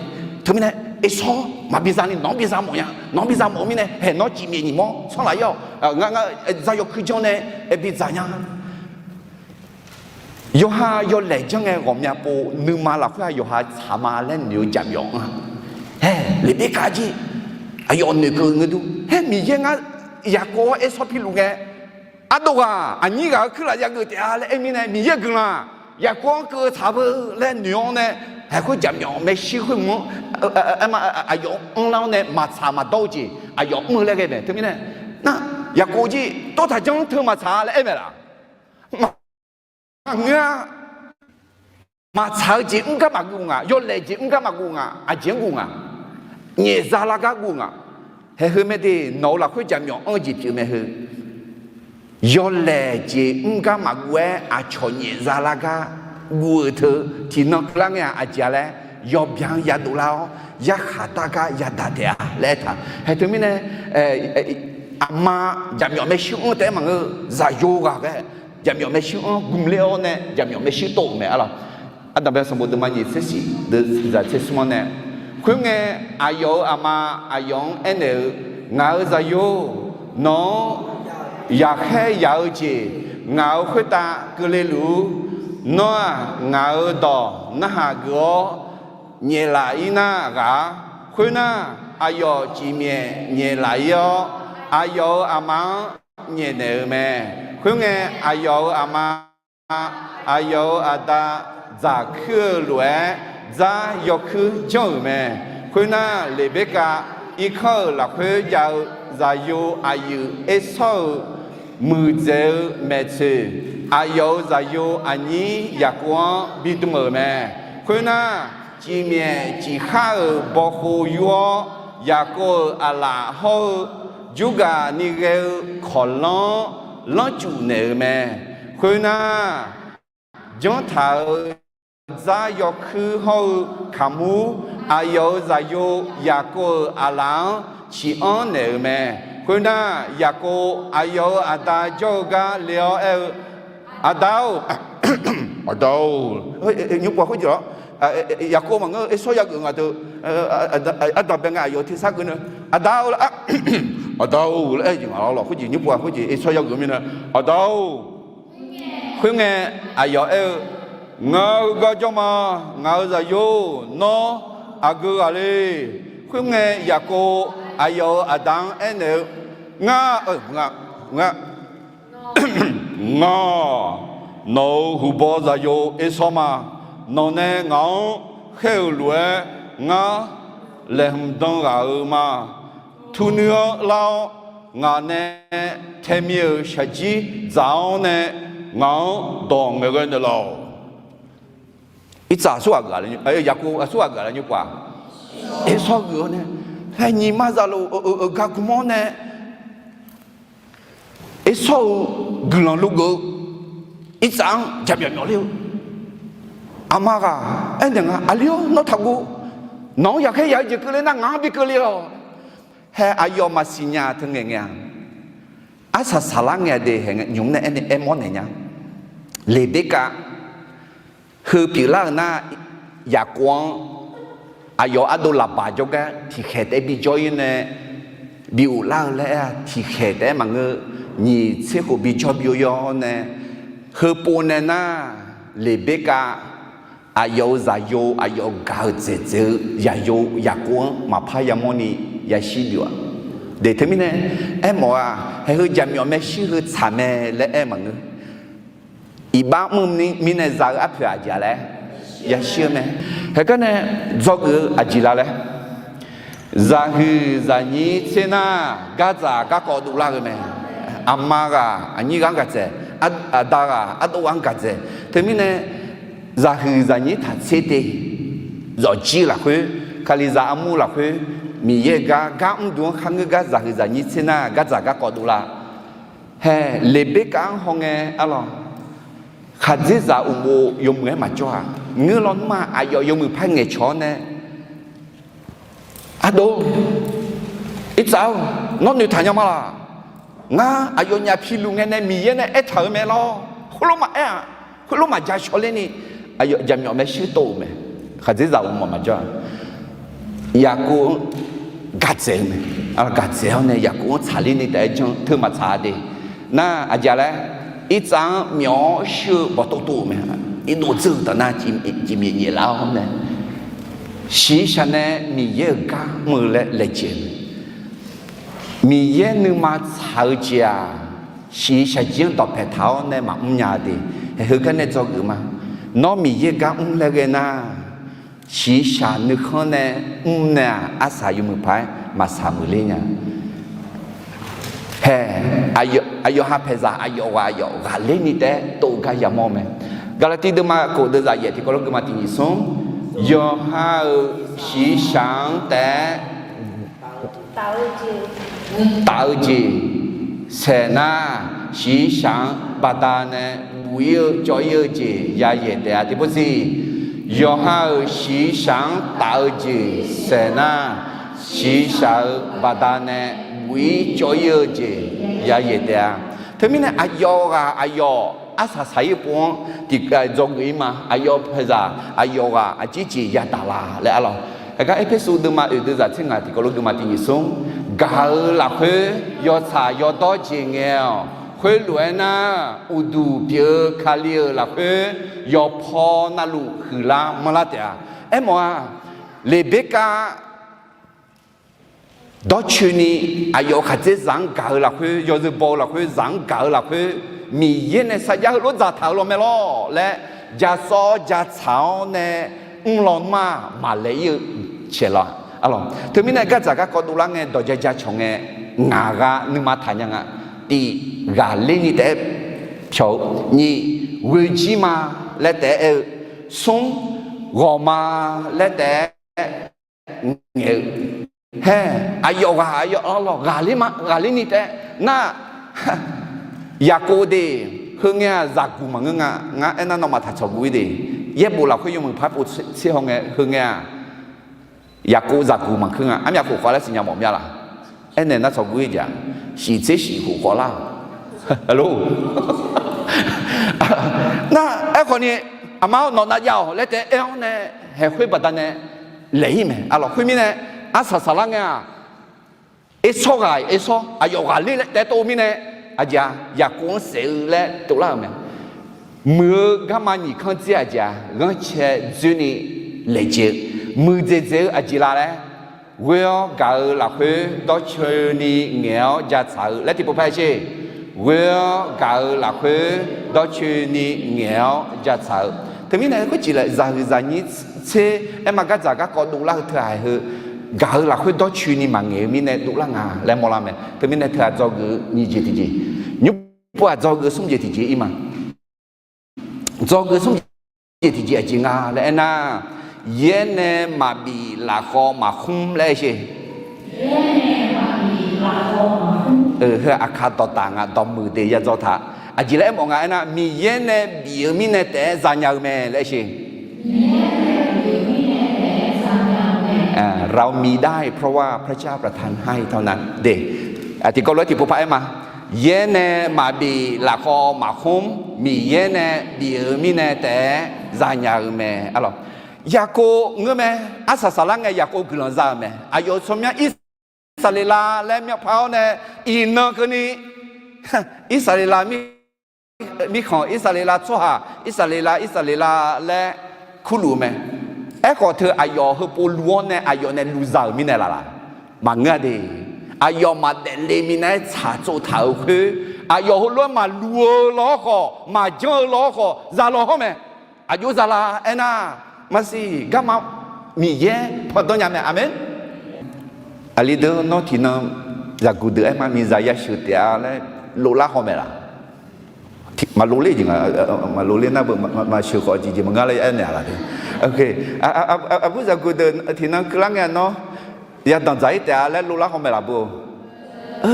Teumirnae, Ersawr maqbi za ni nawq-anr bi za mawf nya. Nawq-anr bi za mawf-eu mirnae, hae nawr cifmyaef nyiq mawr sanrlaf ir-awq. Ngar ngar dzar yawkuir janr nae bidzaq nya. Yawqha yawlaeq janr ngae ghawqmya pov nuima lafkhoer-aq yawqha tsaq ma laer noeq-eu jaqmyawf anr-a. Hae, Leqberkav jir aqyawf noeqkeuv ngeur dur. Hae, Miqyaer ngar Yaqkov-anr Ersawr piluf ngae, ardov ghaq aqnyir ghaq-euq kuirlaf yageuf taef-a laer aer mirnae, Miqyaer-euq guiqlanq Yaqkov-anr keuv-eu tsaq beu laer noeq-awr nae, haeq khoer jaqmyawf maershuir khoer mq-anr, aerma, aqyawf anrlar-awr nae maqtsaq maqdawr-eu jeq aqyawf mr-eu laer ghae mae. Teumirnae, nar, Yaqkov jir tawrtaq janr teu maqtsaq laer aer mae laq? Maqngeur-a. Maqtsaq-eu jeq mr gar maqguv nga, yawlaeq jeq mr gar maqguv nga, aqjeq-anr guv nga, nyaefza lar gar guv nga. Haeq heu mae de, nawq-euq lafkhoer jaqmyawf anr-eu jeq pyeuf mae heu. Yawlaeq jeq mr gar maqguv-aer aqcawq nyaefza lar gar guv-eu teu, tiqnan keuvlar ngae-aq aqjeq-a laer, yawbyan yadov lar-awr yarkhaq dar gar yadaq taef-a laer aertaq. Haeq teumirnae, aqma jaqmyawf maershuir anr taef-aer maqngeur, zaqyo ghaq ghae jaqmyawf maershuir anr gmq ler-awr nae jaqmyawf maershuir tov-euq mae arlawq. Ardanqbae sanqbof deuvma nyiq tser shif deuq zaq tser smr-anr nae, khoerngae, aqyawf-euq aqma aqyawf-anr aernaeq-eu, Ngaq-euq zaqyo-or, nawq-anr yaqkhaer yaq-eu jeq ngaq-euq khoertav keuvle luf-ur. Nawr-aq, ngaq-euq dawq narhaq geuf-awr nyaeflaf ir nar ghaq-ar. Khoernar, aqyawf cifmyaef nyaeflaf ir-awr, aqyawf-euq aqma-anr nyaefnaeq-eu mae. Khoerngae, aqyawf-euq aqma aqyawf-euq aqda dzaqkuir-eu lof-aer dzar yawkuir janr-euq mae. Khoernar, Leqberkav irkanr-euq lafkhoer jav-eu zaqyo aqyuif Ersawr-euq muiqdzaeq-eu maeqtsoeq, aqyawf-euq zaqyo aqnyir Yaqkov-anr bidm-euq mae. Khoernar, cifmyaef cifkhar-euq bawkhov yur-awr, Yaqkov-euq aqlaf hawr-eu jurgaq ni ghae-eu kawqlanr-anr lanrcuf naeq-euq mae. Khoernar, janrtaq-euq dzar yawkuir hawr-eu kaqmur aqyawf-euq zaqyo Yaqkov-euq aqlaf-anr ciq anr naeq-euq mae. Khoernar, Yaqkov aqyawf-euq aqda jawr-eu gar le-awr aer-eu, Aqda-or, aqda-or, nymr pov khoerjeq-awr, Yaqkov maqngeur-eu Ersawr yageuf nga deuq, ardanqbae ngae aqyawf tersar geuf nae, Aqda-or laer, aqda-or laer aer-eu jeq ngaq lawq. Khoerjeq nymr pov khoerjeq Ersawr yageuf mirnae, Aqda-or, Khoerngae, aqyawf aer-eu, Ngaq-euq garjawr ma. Ngaq-euq zaqyo-or, nawr aqgeu ghaq le? Khoerngae, Yaqkov aqyawf-euq aqda-anr aernaeq-eu, Ngar, ngar, ngar, nawq-euq huqbaw zaqyo Ersawr ma. Nawq nae ngaq-anr khaer-euq lof-aer, ngar laeqhmq dan ghaq-euq ma. Turnuir-anr lar-awr, ngaq nae taemir-euq shaqjir dzaq-awr nae, ngaq-anr dawq ngaeqghae naeqlaf-awq. Irtsaq aqsurghaq geuf-a, Yaqkov aqsurghaq geuf-a laer nymr paf, Ersawr geuf-awr nae, haer nyiq mar zaqlof-euq gar gmr-awr nae, Ersawr-euq guiqlanq logeuf-eu irtsaq-anr jaqmyawf myawf ler-eu. Aqma ghaq aernaeq nga, Aqli-or, nawr taqguv. Nawq-anr yaqkhaer yaq-eu jeq keuvle nar, ngaq-anr bi keuvle-awq. Haer aqyawf maqsiq nya teu ngaeq ngae-a, arsaq saqlar ngae de hae nymq-mr nae aernaeq aermawr naeq nya. Leqberkav heu pyeuflar-euq nar, Yaqkov-anr aqyawf ardov Laqbaq jawrgar tiqkhaeq taef-aer bijawr-ir nae, bi ghoflar-eu laer aer-a. Tiqkhaeq taef-aer maqngeur, nyiq tser khof bijawr byov-awr nae, heupov nae nar, Leqberkav aqyawf-euq zaqyo, aqyawf gaq-euq dzaeqdzaeq-eu zaqyo Yaqkov-anr maqpar yamawrni yashir byov-a. De teumirnae aermawf-a, haeq heu jaqmyawf maershuir heu tsaq mae laer aer maqngeur. Iqbax mr-eu mirnae za-eu arpoeq aqjeq-a laer yashir-eu mae. Haeq garnae dzawgeuf-eu aqjeq la laer, zaqhuiq zaqnyir tser nar, gardzaq garkawv dovlar-eu mae. Aqma ghaq aqnyir ghaq-anr gaqdzaeq, aqda ghaq ardov ghaq-anr gaqdzaeq. Teumirnae zaqhuiq zaqnyir taq tser te, zawqjir lafkhoer, Kalizaq armur lafkhoer, Miqyaer-eu gar gar mrduq-anr kharngeur gar zaqhuiq zaqnyir tser nar, gardzaq garkawv dovlar. Hae, Leqberkav-anr hawngae arlawq, khaqdzerzaq uqmov yawmuiq-aer maqjawr-aq, ngeur lawnmr-aq, aqyawf yawmuiq par ngaeqcawq-awr nae, Ardov, irtsaq-or, nawr noeqtaq nya ma laq? Ngar aqyawfnyaf piluf ngae nae Miqyaer nae aertaq-euq mae lawr. Khoerlof maqaer-aq, khoerlof maqja shawrler ni, aqyawf jaqmyawf maershuir tov-euq mae. Khaqdzerzaq uqmov maqjawr-aq, Yaqkov-anr gaqdzaeq-eu mae. Gaqdzaeq-awr nae Yaqkov-anr tsaqler ni taef-aer janr teu maqtsaq-a de. Nar aqjeq laer, irtsaq-anr myawf-awr shuir-eu bawqtov tov-euq mae. Irdov dzeur-eu taf nar, cifmyef nyaef lar-awr nae, shiqshaq nae Miqyaer-euq gar mr-eu laer laejae-eu mae. Miqyaer nuima tsaq-eu jeq-aq, shiqshaq jir-anr dawqpae taq-awr nae maqmr nya de. Haeq heu gar nae dzawgeuf ma. Nawr Miqyaer gar mr laer ghae nar, shiqshaq nuikhanr nae mr nae-aq, arsaq yawmuiq paq-aer maqsaq muiqler nya. Hae, aqyawf ha paeqzaq aqyawf ghaq aqyawf ghaqler ni taef-aer tov gar yamawr mae. Gaqlaqtiv deuvma khof deuvzaq yaef tiqkawv lof geuvma tiq nyiq smr, yawqha-euq shiqshaq-anr taef-aer taf-eu jeq saeq nar, shiqshaq-anr baqdanae buq-ir-eu cawv-ir-eu jeq ya yaeq taef-a. Tiqpov siq, yawqha-euq shiqshaq-anr taf-eu jeq saeq nar, shiqshaq-euq baqdanae buq-ir cawv-ir-eu jeq ya yaeq taef-a. Teumirnae aqyawf ghaq aqyawf arsaq saq-ir-eu pov-anr tiq dzawgeuf-ir ma. Aqyawf paeqzaq aqyawf ghaq aqjeq jeq yadaq la laer arlawq. Aqgar Erpersu deuvma oeq deuvzaq tser ngaq tiqkawv lof geuvma tiq nyiq smr, gaq-eu lafkhoer yawtsaq yawdawr jeq ngae-awq. Khoerlof-aer nar, uqduq pyeuf-eu Kali-euq lafkhoer yawpaw navluf huiqlar manrlar taef-a. Aermawf-a, Leqberkav dawrcoeni aqyawf khaqdzerzaq-anr gaq-eu lafkhoer, yawzeu baw-eu lafkhoer, zaq-anr gaq-eu lafkhoer, Miqyaer nae sarjax heulof dzaqtaq-euq law mae lawr laer, jasawv jatsaq-awr nae mrlaw nar maqlaeq-ir-eu caeq la. Arlawq, teumirnae gardzaq garkawv dovlar ngae, dawq ja ja cawq ngae, ngaq ghaq nuima taq nya nga. Tiq, ghaqler ni taef-aer pyawq-eu. Nyiq, ghoejir ma laer taef-aer aer-eu. Smr, ghawq ma laer taef-aer ngaeq-eu. Hae, aqyawf ghaq aqyawf arlawq ghaqler ma, ghaqler ni taef-aer nar, Yaqkov de, heungae-aq zaqguq maqngeur nga. Ngar aernar nawmaf taq tsawqguv-ir de. Yaerbof lafkhoer yawmuiq par pov tser haw ngae, heungae-aq Yaqkov zaqguq maqkeur nga. Armyaf khof khawf laer siqnya mawf mya laq? Aernaeq nar tsawqguv-ir jeq-aq, shiq tser shiq khof khawf lar-awq. Nar aerkhawf ni, aqma-awr nawq nav jav-awq laer taef-aer aer-awr nae, haeq khoer baqdanae laeq-ir mae. Arlawq khoermirnae, arsaq saqlar ngae-aq, Ersawr ghaq Ersawr aqyawf ghaqler laer taef-aer tov-eu mirnae, aqjeq-aq Yaqkov-anr saef-eu laer tov lar-euq mae. Muiq-eu garma nyiq kanr dzir aqjeq-aq, ghanrcae dzoerni laejae-eu, muiqdzaeq dzaeq-eu aqjeq la laer, ghoe-awr gaq-eu lafkhoer dawrcoeni ngaeq-awr jatsaq-eu laer tiqpov par-aer sher. Ghoe-awr gaq-eu lafkhoer dawrcoeni ngaeq-awr jatsaq-eu. Teumirnae khoerjeq laer zaqhuiq zaqnyir tser aerma gardzaq garkawv dovlar-eu teughaq heu, gaq-eu lafkhoer dawrcoeni maqngaeq-eu mirnae dovlar nga laer mawrlar mae. Teumirnae teughaq dzawgeuf-eu nyiq jeq tiqjeq, nymr pov-aq dzawgeuf-eu smr jeq tiqjeq ir ma. Dzawgeuf-eu smr jeq tiqjeq aqjeq nga laer aernar, yaer nae maqbif lafkhawv maqkhmr laer aer sher. Heu-aq aqkar dawqtaf nga, dawqmuiq de yadzaw taq. Aqjeq laer aermawf nga aernar, Miqyaer nae bif-eu mirnae taef-aer zanya-eu mae laer aer sher. Aqtiqkawv lof-aer tiqpov par-aer ma. Yaer nae maqbif lafkhawv maqkhmr, Miqyaer nae bif-eu mirnae taef-aer zanya-eu mae. Yaqkov ngeur mae. Arsaq saflar ngae Yaqkov guiqlanq za-euq mae. Aqyawf-euq tsawrmyanr Irsaqleqlav laer myavpar-awr nae iqnan keuvni Irsaqleqlav mirkhanq, Irsaqleqlav tsawrhaq, Irsaqleqlav, Irsaqleqlav laer kurluf-eu mae. Aerkhawf teu aqyawf heupov luf-awr nae aqyawf nae luf za-euq mirnae laf laf? Maqngeur-a de. Aqyawf maqdaef le minav-aer tsaqtsov taq-euq khoer, aqyawf heulof-aer maqluf-eu lawr khawf, maqjanr-eu lawr khawf, za law hawr mae. Aqjox za la aernar, maqsiq garma Miqyaer pandanr nya mae. Aqmeq. Aqli deuq nawr tiqnan zaqguq deuq aer ma, miqzaq yasheuq taef-a laer lovlar haw mae laf? Maqlovler jeq nga, maqlovler nar beu maqsheuq khawf jeq jeq maqngar laer aernaeq-a laf de. Aqbur zaqguq deuq tiqnan keuvlar ngae nawr yadanq dzaq-ir taef-a laer lovlar haw mae laf beu?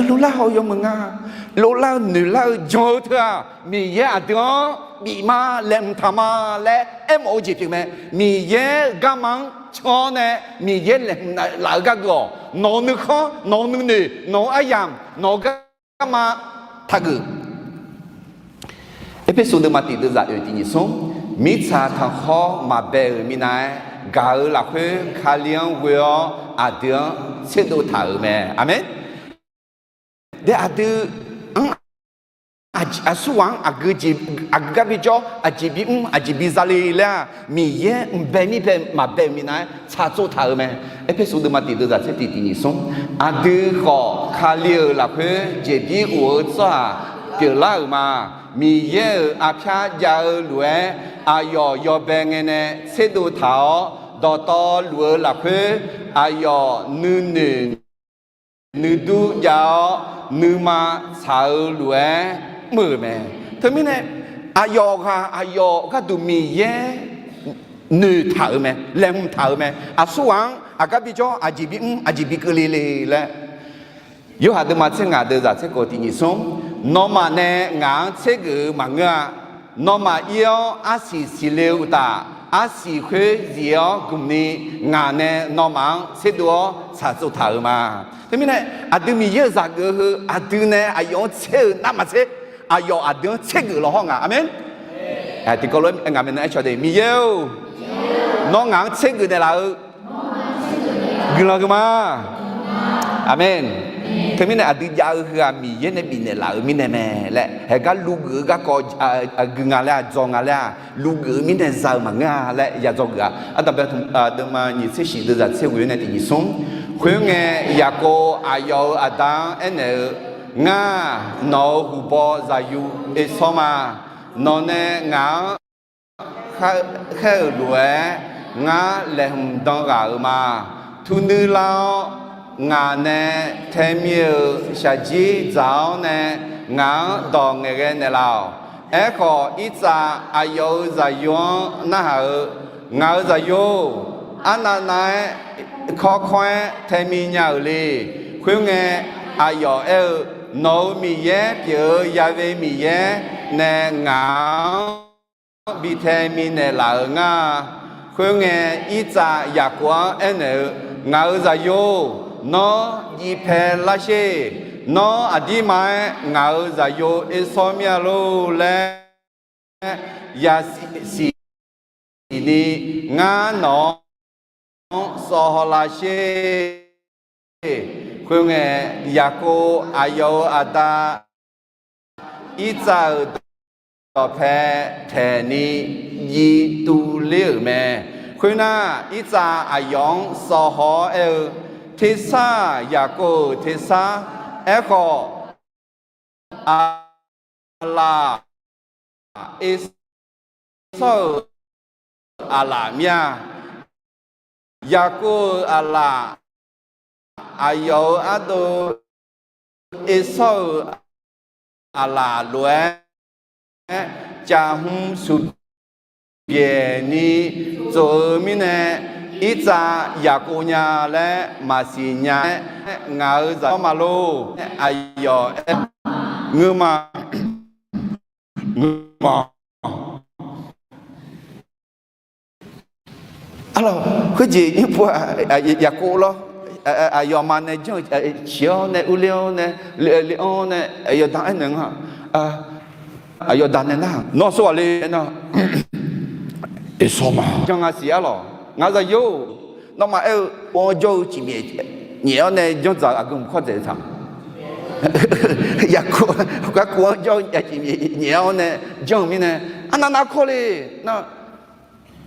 Lovlar haw-eu yawmuiq nga. Lovlar-eu noeqlar-eu jan-eu teu-aq, Miqyaer aqdui-anr bif ma, laeqhmq taq ma laer aermawf-eu jeq pyeuf mae. Miqyaer-euq garma-anr can-awr nae Miqyaer laeqhmq laf-eu gargeu-awq. Nawq-euq nuikhanr, nawq-euq nuinoeq, nawq-euq aryamq, nawq-euq garma taqgeuf. Erpersu deuvma tiq deuvzaq oeq tiq nyiq smr, mirtsaq tanqkhawr maqbae-euq minav-aer gaq-eu lafkhoer Kali-anr ghoe-awr aqdui-anr tserdov taq-euq mae. Aqmeq. De aqdui-anr aqsurghaq-anr aqgeu jeq, aqgeu gar bijawr, aqjeq bimr, aqjeq biza le laer-aq, Miqyaer mqbae mirbae maqbae-euq minav-aer tsaqtsov taq-euq mae. Erpersu deuvma tiq deuvzaq tser tiq tiq nyiq smr, aqdui khawf Kali-euq lafkhoer jeqbir of-eu tsawrhaq pyeuflar-euq ma. Miqyaer-euq arpyar jav-eu lof-aer aqyawf yawbae ngae nae tserdov taq-awr, dawqtawvluf-eu lafkhoer aqyawf nuinoeq nuidur jav-awr nuima tsaq-eu lof-aer mr-euq mae. Teumirnae aqyawf ghaq aqyawf gharduq Miqyaer noeqtaq-euq mae, laeqhmq taq-euq mae. Aqsurghaq-anr aqgar bijawr, aqjeq bimr, aqjeq bikeuv le le laer. Yorhaq deuvma tser ngaq deuvzaq tser khof tiq nyiq smr, nawmaf nae ngaq-anr tsergeuf-eu maqngeur-a. Nawmaf ir-awr arsiq siqle-eu uqtaf, arsiq khoer zif-awr gmqni ngaq nae nawmaf-anr tserdov-awr tsaqtsov taq-euq ma. Teumirnae aqdui Miqyaer-euq zaqgeuf-eu heu aqdui nae aqyawf-anr tser-euq navmaqtser, aqyawf aqdui-anr tsergeuf law hawr nga. Aqmeq. Tiqkawv lof-aer ngaq maeqnan aer caw de, Miqyaer-or, nawr ngaq-anr tsergeuf naeqlaf-eu guiqlanq huiqma. Aqmeq. Teumirnae aqdui jav-eu heu-aq Miqyaer nae bifnaeq laf-euq mirnae mae laer, haegar luvgeuf-eu garkawv aqgeu nga laer-aq, dzaw nga laer-aq, luvgeuf-eu mirnae za-eu maqngeur-a laer ya dzawgeuf-a. Ardanqbae deuvma nyiq tser shiq deuvzaq tser ghoeq nae tiq nyiq smr. Khoerngae, Yaqkov aqyawf-euq aqda-anr aernaeq-eu, Ngar nawq-euq huqbaw zaqyo oesawr ma. Nawq nae ngaq-anr khaer-euq lof-aer ngar laeqhmq dan ghaq-euq ma. Turnuir lar-awr, ngaq nae taemir-euq shaqjir dzaq-awr nae ngaq-anr dawq ngaeqghae naeqlaf-awq. Aerkhawf, Irtsav aqyawf-euq zaqyo-anr narhaq-eu, Ngaq-euq zaqyo-or, arnavnav-aer kawrkawr-aer taemi nya-euq le. Khoerngae, aqyawf aer-eu, Nawq-euq Miqyaer pyeuf-eu Ya've Miqyaer nae ngaq-anr bi taemi naeqlaf-euq ngar-a. Khoerngae, Irtsav Yaqkov-anr aernaeq-eu, Ngaq-euq zaqyo-or, nawr jiv pae lar sher. Nawr aqdirma-aer ngaq-euq zaqyo oesawr mir-a lor laer yasiq ni ngar nawq-anr sawv hawlar sher. Khoerngae, Yaqkov aqyawf-euq aqda Irtsav-euq dawqpae taeqni jiv tuvler-euq mae. Khoernar, Irtsav aqyawf-anr sawv haw-awr aer-eu, Tersar, Yaqkov-euq tersar, aerkhawf, Aqlaf, Ersawr-euq aqlaf mir-a. Yaqkov-euq aqlaf, aqyawf-euq ardov Ersawr-euq aqlaf lof-aer, caqhmq suqbyaeq ni tsof-eu mirnae, Irtsav Yaqkov nya laer maqsiq nya-aer, ngaq-euq zaq-awr ma lor. Aqyawf aer, Ngeur ma, ngeur ma. Arlawq, khoerjeq nymr pu-aq, Yaqkov lawr, aqyawf aqma nae janr-eu ciq-awr nae, urler-awr nae, le-anr nae, aqyawf da aernaeq nga. Aqyawf da nae nar, nawr sawr ghaq le aernar, Ersawr ma. Jan nga siq arlawq, ngaq-euq zaqyo, nawmaf aer-eu ov-anr jawr-eu cifmyaef nyaef-awr nae janr dzaq-eu aqgeu mq kawr dzaeq taq. Yaqkov, garkov-anr jawr-eu cifmyaef nyaef-awr nae janr-eu mirnae, arnav nav kawr le nar,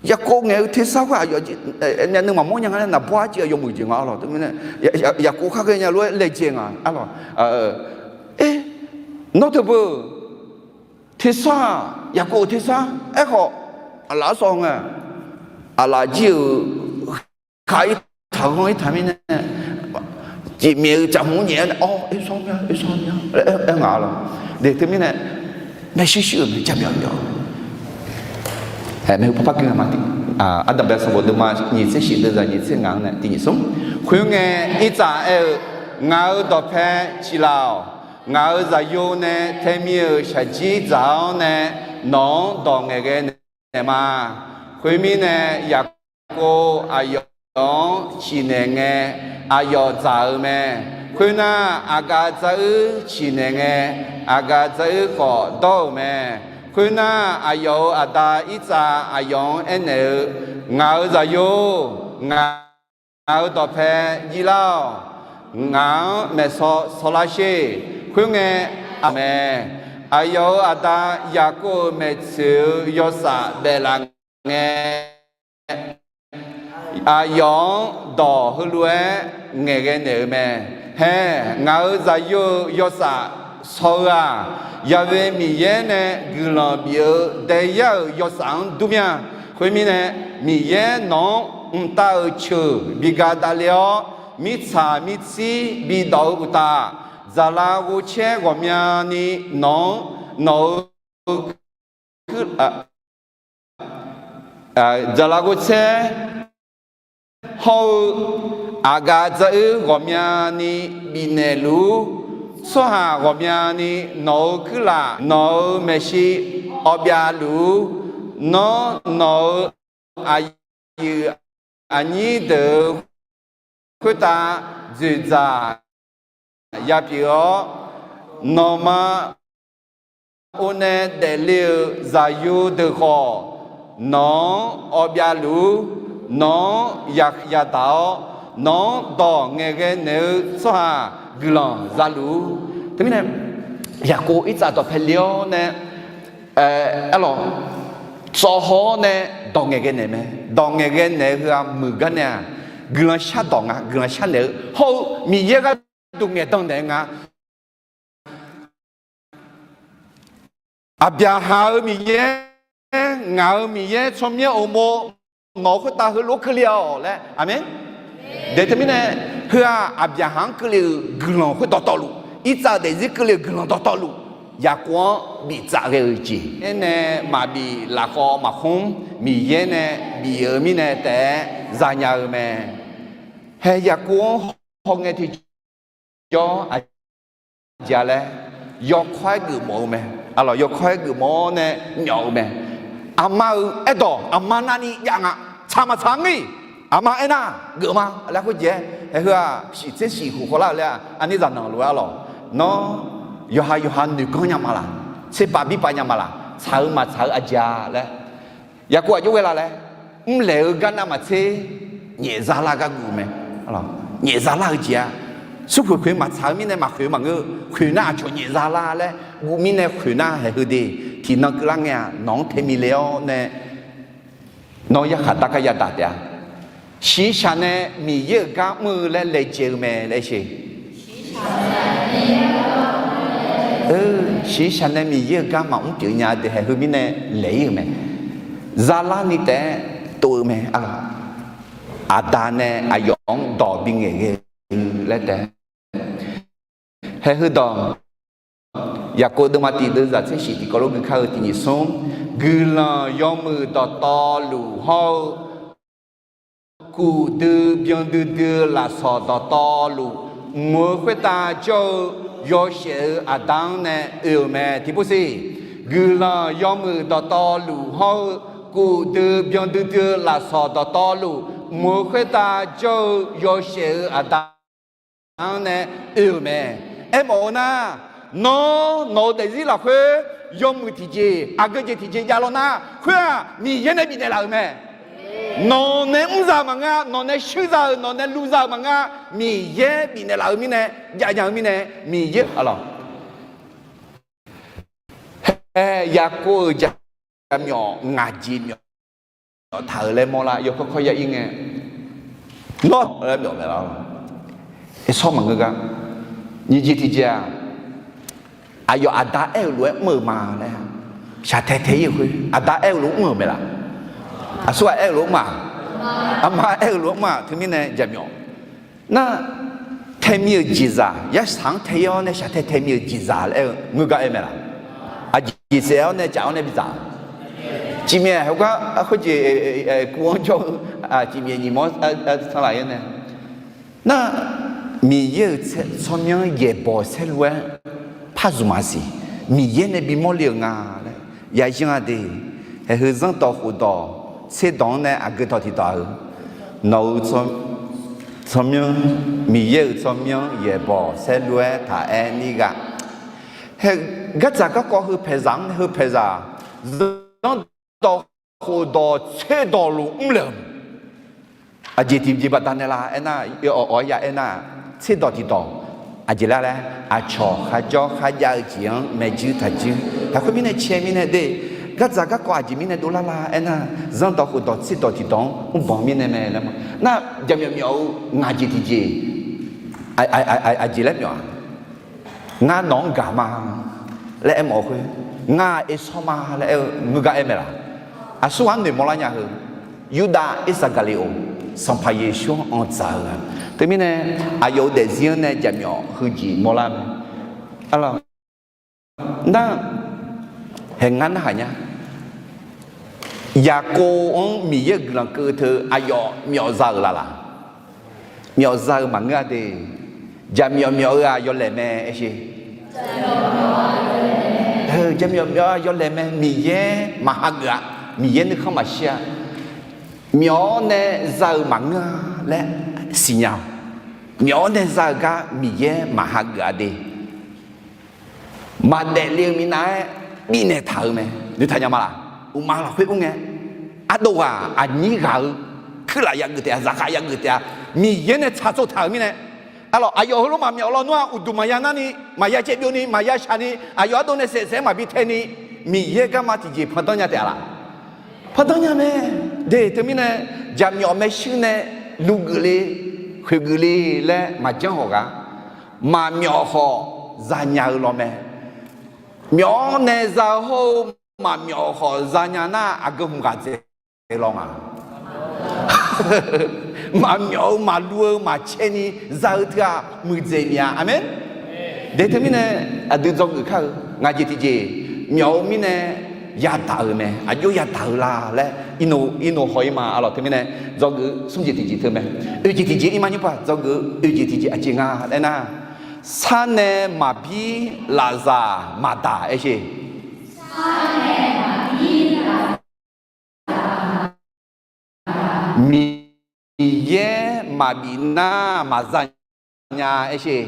Yaqkov ngaeq-eu tersar khoer aqyawf nae nuima mawrnya nga laer naqbawr arciv aqyawf muiq jeq nga arlawq. Teumirnae, Yaqkov khar ghaenya lof-aer laejae nga arlawq. Aer, nawr teu beu, tersar-aq, Yaqkov-euq tersar, aerkhawf, aqlaf-anr sawv ngae, aqlaf jir-euq kaq-ir taq-eu ghanr-ir taq mirnae, cifmyaef-eu caqhmq-anr nyaef-awr nae, awr, Ersawr mya, Ersawr mya laer aer nga arlawq. De teumirnae, maershuir shuir-euq mae, jaqmyawf myawf-eu mae. Maeqhu parpar gui nga ma, Ardanqbae sanqbof deuvma nyiq tser shif deuvzaq nyiq tser ngaq-anr nae tiq nyiq smr. Khoerngae, Irtsav aer-eu, Ngaq-euq dawqpae ciqlaf-awq. Ngaq-euq zaqyo nae tae mir-euq shaqjir dzaq-awr nae, nawq-anr dawq ngaeqghae naeq ma. Khoermirnae, Yaqkov aqyawf-anr ciqnaeq ngae, aqyawf dzaq-eu mae. Khoernar, aqgaf dzaruir ciqnaeq ngae, aqgaf dzaruir khawf dawr-euq mae. Khoernar, aqyawf-euq aqda Irtsav aqyawf-anr aernaeq-eu, Ngaq-euq zaqyo-or, ngaq-euq dawqpae jir lar-awq. Ngaq-anr maeqsaw saw lar sher. Khoerngae, aqmae, aqyawf-euq aqda Yaqkov-euq maeqtsoeq-eu yawsaf baef laf ngae, aqyawf-anr dawq heulof-aer ngaeqghae naeq-eu mae. Hae, ngaq-euq zaqyo-euq yawsaf saw-eu-aq, Yaqve Miqyaer nae guiqlanq bif-eu daeyar-euq yawsaf-anr dur mir-a. Khoermirnae, Miqyaer nawq-anr mqtav-euq ceuq bi ga davle-awr, mirtsaq mirtsir bidawq-eu uqtaf, dzaqlaf ghovcaer ghawqmyani nawq-anr, nawq-euq dzaqlaf ghovcaer hawr-eu aqgaf dzaruir ghawqmyani bifnaeq luf-ur. Tsawrhaq ghawqmyani nawq-euq kuirlaf, nawq-euq maeqshi awv byavluf-ur. Nawr nawq-euq aqyuif aqnyir deuq-euq khoertav dzoeqdzaq yapyeuf-awr, nawqma or nae daefle-euq zaqyo deuq khawf, nawq-anr awv byavluf-ur. Nawq-anr yadaq-awr, nawq-anr dawq ngaeqghae naeq-eu tsawrhaq guiqlanq zaluf-ur. Teumirnae, Yaqkov Irtsav dawqpae le-awr nae, arlawq, tsawv haw-awr nae dawq ngaeqghae naeq mae. Dawq ngaeqghae naeq-eu heu-aq muiq gar nae-aq, guiqlanq shardawq nga, guiqlanq sharnaeq-eu hawr-eu Miqyaer gharduq ngaeqdan naeq-eu nga. Aqbyaqhaq-euq Miqyaer, ngaq-euq Miqyaer tsawrmyanr uqmov, nawq-euq khoertav heulof-aer keuvle-awq laer. Aqmeq. Daeq teumirnae, heu-aq Aqbyaqhaq-anr keuvle-euq guiqlanq khoer dawqtawvluf, Irtsav daefzir keuvle-euq guiqlanq dawqtawvluf, Yaqkov-anr biftsaf ghae-euq jeq. Aernae maqbif lafkhawv maqkhmr, Miqyaer nae bif-euq mirnae taef-aer zanya-eu mae. Hae, Yaqkov-anr hawngae tiqjawr aqjeq-a laer, yawkawr-aer geufmawf-eu mae. Arlawq, yawkawr-aer geufmawf-awr nae myawf-eu mae. Aqma-euq aerdawq aqma navni jav nga. Tsaq maqtsaq-anr ngir, aqma aernar geuf ma laer khoerjeq-aer, haeheu-aq shif tser shif khof khawvlar-eu laer-aq, arnir zaqnanq lof-aer arlawq, nawr yawqha yawqha noeqganr nya ma laq, tserbaq birpav nya ma laq, tsaq-eu maqtsaq-eu aqjeq-a laer. Yaqkov aqjox ghae la laer, mrlaeq-eu gar navmaqtser nyaefzar lar gar guv mae. Nyaefzar lar-eu jeq-a, smrkhoeq khoeq maqtsaq-eu mirnae maqkhoeq maqngeur, khoeq nar aqcawq nyaefzar lar laer guv mirnae khoeq nar haeheu de. tiqnan keuvlar ngae-aq, nawq-anr tae miqle-awr nae, nawq-eu yarkhaq dar gar yadaq taef-a. Shiqshaq nae Miqyaer-euq gar mr-eu laer laejae-eu mae laer sher. Shiqshaq nae Miqyaer-euq gar maqmr pyeuf nya deuq haeq heu mirnae laeq-ir-euq mae. Zalar ni taef-aer tov-eu mae arlawq. Aqda nae aqyawf-anr dawq bingaeq ghae-eu laer taef-aer. Haeq heu dawq, Yaqkov deuvma tiq deuv zaq tser shif tiqkawv lof gui kar-eu tiq nyiq smr, guiqlanq yawmuiq dawqtawvluf hawr-eu kuf dui byan duidui-eu lafsawq dawqtawvluf mq-eu khoertav jawr-eu yawshaef-eu aqda-anr nae oe-euq mae. Tiqpov siq, guiqlanq yawmuiq dawqtawvluf hawr-eu kuf dui byan duidui-eu lafsawq dawqtawvluf mq-eu khoertav jawr-eu yawshaef-eu aqda-anr nae oe-euq mae. Aermawf-eu nar, nawr nawq-eu daefzir lafkhoer yawmuiq tiqjeq, aqgeu jeq tiqjeq jav law nar, khoer-aq Miqyaer nae bifnaeq laf-euq mae. Nawq nae mrzaq-euq maqngeur-a, nawq nae shuir za-euq, nawq nae luv za-euq maqngeur-a, Miqyaer bifnaeq laf-eu mirnae, jav nya-eu mirnae, Miqyaer-euq arlawq. Hae, Yaqkov-euq jaqmyawf ngaq jeq myawf taq-euq laer mawrlar, yawkawr kawr ya ir ngae, nawr laer myawf maeq lar-awr, arsawr maqngeur gar. Nyiq jeq tiqjeq-aq, aqyawf aqda aer-euq lof-aer mr-euq ma laer, shaqtae tae ir-euq khoer aqda aer-euq lof-aer mr-euq mae laf? Aqsurghaq aer-euq lof-aer mr-aq, aqma aer-euq lof-aer mr-aq, teumirnae jaqmyawf nar, tae mir-euq jeqzaq, yarsaq-anr tae ir-awr nae shaqtae tae mir-euq jeqzaq laer aer-eu ngeur gar aer mae laf? Aqjeq saef-awr nae caf-awr nae bidzaq. Cifmyaef heugar khoerjeq kuv-anr jawr-eu cifmyaef nyiq mawr sanqlaf-ir nae, nar, Miqyaer-euq tsawrmyanr yaeqbawq saerlu-aer par zmq maqsiq, Miqyaer nae bimawr le-euq nga laer yayanr-a de. Haeq heu zanrdawq khofdawq tserdawq-anr nae aqgeu dawq tiqdawq-eu, nawq-eu tsawrmyanr, Miqyaer-euq tsawrmyanr yaeqbawq saerlu-aer taq aer nir ghaq, hae, gardzaq garkawv heu paeqzaq-anr nae heu paeqzaq zanrdawq khofdawq tserdawq luf mrle-euq aqjeq tiqjeq baqdanae la aernar, awq-awq-aer ya aernar, tserdawq tiqdawq aqjeq lar laer, aqcawq kharjawr kharjav-eu jeq-anr maeqjuir taqjuir. Haeq khoermirnae cae mirnae de, gardzaq garkawv aqjeq mirnae dovlar la aernar, zanrdawq khofdawq tserdawq tiqdawq-anr mrbanq mirnae mae laer ma. Nar, jaqmyawf myawf-eu ngaq jeq tiqjeq aqjeq laer myawf-aq, ngar nawq-anr gaq ma laer aermawf-eu khoer, ngar aer shawr ma laer aer-eu ngeur gar aer mae laf? Aqsurghaq-anr noeqmawr lar nya heu, Yurdav Irsaqgaqliqoq, Sanqpaq Yeqsur-anr anr dzaq-eu-a. Teumirnae aqyawf-euq daefzir-anr nae jaqmyawf heujeq mawrlar mae. Nar, haeq ngar narhaq nya, Yaqkov-anr Miqyaer-euq guiqlanq keuv teu aqyawf myawf za-euq laf laf? Myawf za-eu maqngeur-a de. Jaqmyawf myawf-eu-aq yawlaeq mae aer sher. Jaqmyawf myawf-eu-aq yawlaeq mae. Miqyaer maqhageuf-a. Miqyaer nuikhanr maqshir-a. Myawf-awr nae za-eu maqngeur-a laer siqnya-awq. Myawf-awr nae za-eu gar Miqyaer maqhageuf-a de. Maqdaef le-eu minav-aer bifnaeq taq-euq mae. Noeqtaq nya ma laf? Uqma lafkhoer ur ngae, ardov ghaq aqnyir ghaq-eu kuirlaf yageuf taef-a, zaqkhav yageuf taef-a, Miqyaer nae tsaqtsov taq-euq mirnae. Arlawq, aqyawf heulof maqmyawf lawnmr-aq, uqduq maqya narni, maqya caevbyovni, maqya shaqni, aqyawf ardov nae saef saef-aer maqbi taeni, Miqyaer garma tiqjeq pandanr nya taef-a laf? Pandanr nya mae. De, teumirnae jaqmyawf maershuir nae luv geufle, khoeq geufle laer maqjanr hawq ghaq, maqmyawf khawf zanya-eu law mae. Myawf-awr nae za-eu hawr-eu maqmyawf khawf zanya nar, aqgeu hmq ghaq dzaeq law nga. Maqmyawf-eu maqluv-eu maqcae ni za-eu teu-aq muiqdzaeq miq-a. Aqmeq. De, teumirnae aqdui dzawgeuf kar-eu ngaq jeq tiqjeq myawf-eu mirnae yadaq-euq mae. Aqjox yadaq-eu la laer irnov haw-ir ma. Arlawq, teumirnae dzawgeuf-eu smr jeq tiqjeq teu mae. Oeq jeq tiqjeq ir ma nymr paq dzawgeuf-eu oeq jeq tiqjeq aqjeq nga laer nar, sar nae maqbir lafzaq maqdaq aer sher. Miqyaer maqbif nar maqza nya aer sher.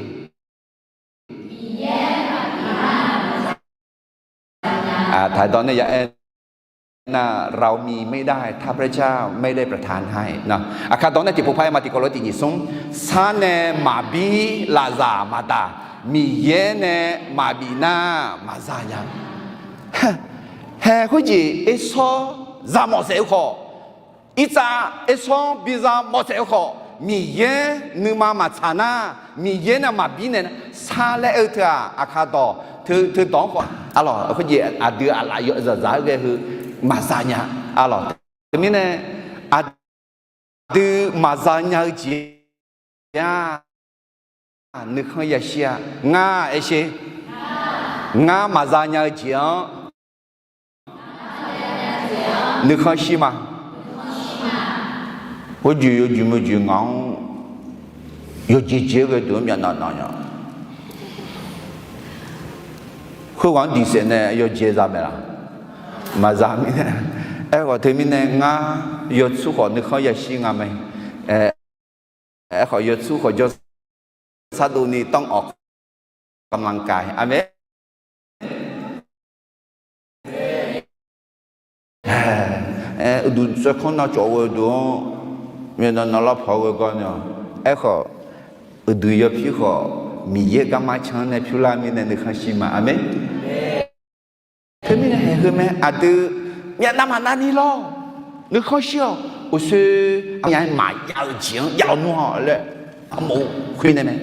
Taqdawq nae ya aer nar, เรามีไม่ได้ ถ้าพระเจ้าไม่ได้ประทานให้ nar. Aqkar dawq nae tiqpov par-aer ma, tiqkawv lof tiq nyiq smr, sar nae maqbir lafzaq maqdaq, Miqyaer nae maqbif nar maqza nya. Hae khoerjeq Ersawr za mawf saef-eu khawf, Irtsav Ersawr-anr biza mawf saef-eu khawf, Miqyaer nuima maqtsaq nar, Miqyaer nae maqbir nae nar, sar laer aer-eu teu-aq, aqkar dawq teu, teu dawq-anr khawf, arlawq, khoerjeq aqdui aqlaf yawzaq zaq-aer ghae heu maqza nya, arlawq. Teumirnae, aqdui maqza nya-eu jeq-aq, nuikhanr yashir-a. Ngar aer sher, ngar maqza nya-eu jeq-anr nuikhanr shir ma. Khoerjeq yawjeq meujeq ngaq-anr yawjeq jeq-aer ghae deuq-anr myavnav nav nya. Khoerghaq-anr diqsaef nae yawjeq za mae laq? Maqza mirnae. Aerkhawf teumirnae ngar yawtsur khawf nuikhanr yashir nga mae. Aerkhawf yawtsur khawf jawr sardov ni ต้องออกกำลังกาย. Aqmeq. Uqduq tsawrkanr navcawv ghoe deuq-anr myavnav nav lavpaq ghoe gar nya. Aerkhawf, uqduq yawpir khawf Miqyaer garma can-anr nae pyur lar mirnae nuikhanr shir ma. Aqmeq. Teumirnae haeq heu mae, aqdui myavnav maqnav ni lawr, nuikhanr shir-awq. Uqshoe aqmyan maqjav-eu jeq-anr jav lawnmr-awq laer armof khoer nae mae.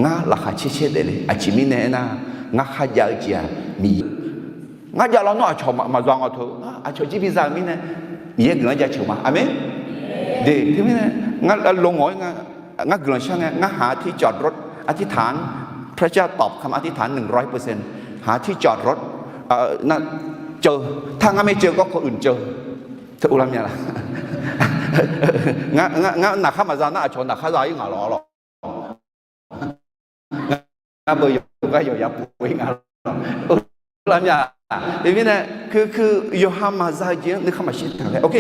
Ngar laqkhaq caer caer daefle. Aqjeq mirnae aernar, ngar kharjav-eu jeq-aq Miqyaer. Ngar jav lawnmr aqcawq maqza nga teu, aqcawq jir biza-euq mirnae Miqyaer guiqlanq-anr jaceuq ma. Aqmeq. De teumirnae ngar lo ngawq-aer nga, ngar guiqlanq shar ngae, ngar หาที่จอดรถ อธิษฐาน พระเจ้าตอบคำอธิษฐาน หนึ่งร้อยเปอร์เซ็นต์ หาที่จอดรถ nar ceuv, tar ngar maer ceuv garkawv uiq ceuv. Teu uvlanr mya laq? Ngar naqkhar maqza nar aqcawq naqkhar za-ir ngaq lawq lawq. Ngar beu yawqgar yawqya pov-ir nga lawq. Uvlanr mya. Teumirnae keuku yawqha maqza-eu jeq-anr nuikhanr maqshir taq ghae. Ok.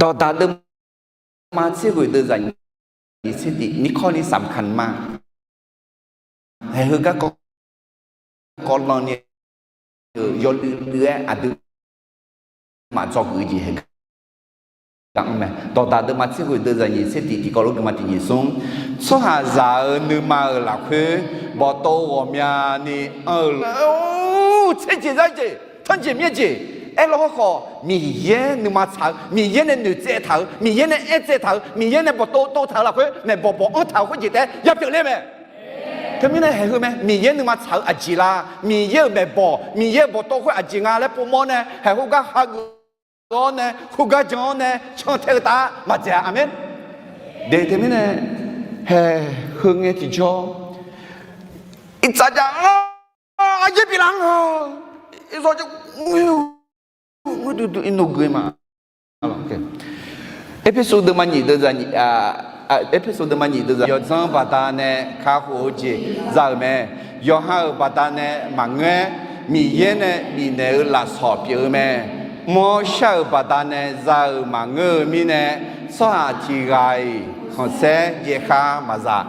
Dawqdaq deuvma tser ghoeq deuvzaq nyiq tser tiq ข้อนี้สำคัญมาก. Haeq heu garkawv kawvlanni-eu yawluiv luiv-aer aqdui maqdzawgeuf-eu jeq haeq gar anr mae. Dawqdaq deuvma tser ghoeq deuvzaq nyiq tser tiq tiqkawv lof geufma tiq nyiq smr. Tsawrhaqzaq-euq nuima-euq lafkhoer bawqtov ghawqmyani anr-eu tser jeq zar jeq tanrjeq myaer jeq aerlaw hawrkhawf, Miqyaer nuima tsaq-eu, Miqyaer nae noeqtsaev taq-euq, Miqyaer nae aertsaev taq-euq, Miqyaer nae bawqtov tov taq-euq lafkhoer maeqbawq bawq anr taq-euq khoerjeq taef-aer yapyeuf ler mae. Teumirnae haeq heu mae, Miqyaer nuima tsaq-eu aqjeq la, Miqyaer-euq maeqbawq, Miqyaer-euq bawqtov khoer aqjeq nga laer povmawr nae haeq khoergar hageuf-awr nae, khoergar jan-awr nae cantae-eu taf maqdzaeq-a. Aqmeq. De teumirnae haeq heu ngae tiqjawr, iqtsaf jav aryaer pyeuflar nga. Iqzawq jawr, ngeur duidui iqnoq gui ma. Erpersu deuvma nyiq deuv, Erpersu deuvma nyiq deuv yawdzanr baqdanae kakhof-eu jeq za-euq mae. Yawqha-euq baqdanae maqngeur-aer, Miqyaer nae bifnaeq-eu lafsawq pyeuf-eu mae. Mr-awr shar-euq baqdanae za-euq maqngeur-eu mirnae, tsawrhaq tiq ghaq-iq khanqsaer jaev khav maqzaq.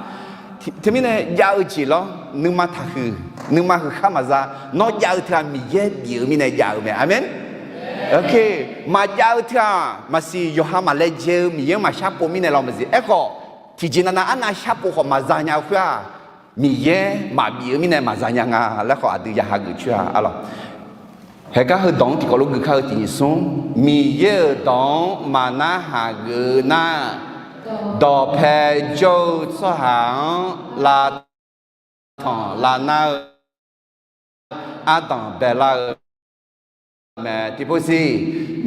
Teumirnae jav-eu jeq lawr, nuima taqhuiq, nuima huiq khar maqza. Nawr jav-eu teu-aq Miqyaer bif-eu mirnae jav-eu mae. Aqmeq. Maqjav-eu teu-aq maqsiq, yawqha maqlaejae-eu Miqyaer-anr maqshar pov mirnae law maqsiq. Aerkhawf, tiqjeq navnav arnav shar pov khawf maqza nya-eu khoer-aq, Miqyaer maqbif-eu mirnae maqza nya nga laer khawf aqdui ya hageuf coer-a arlawq. Haeqgar heudawq-anr tiqkawv lof gui kar-eu tiq nyiq smr, Miqyaer-euq dawq-anr maqnar haq geuf-eu nar, dawqpae jawr-eu tsawrhaq-anr lavtanq lavnar-eu ardanq baelar-eu mae. Tiqpov siq,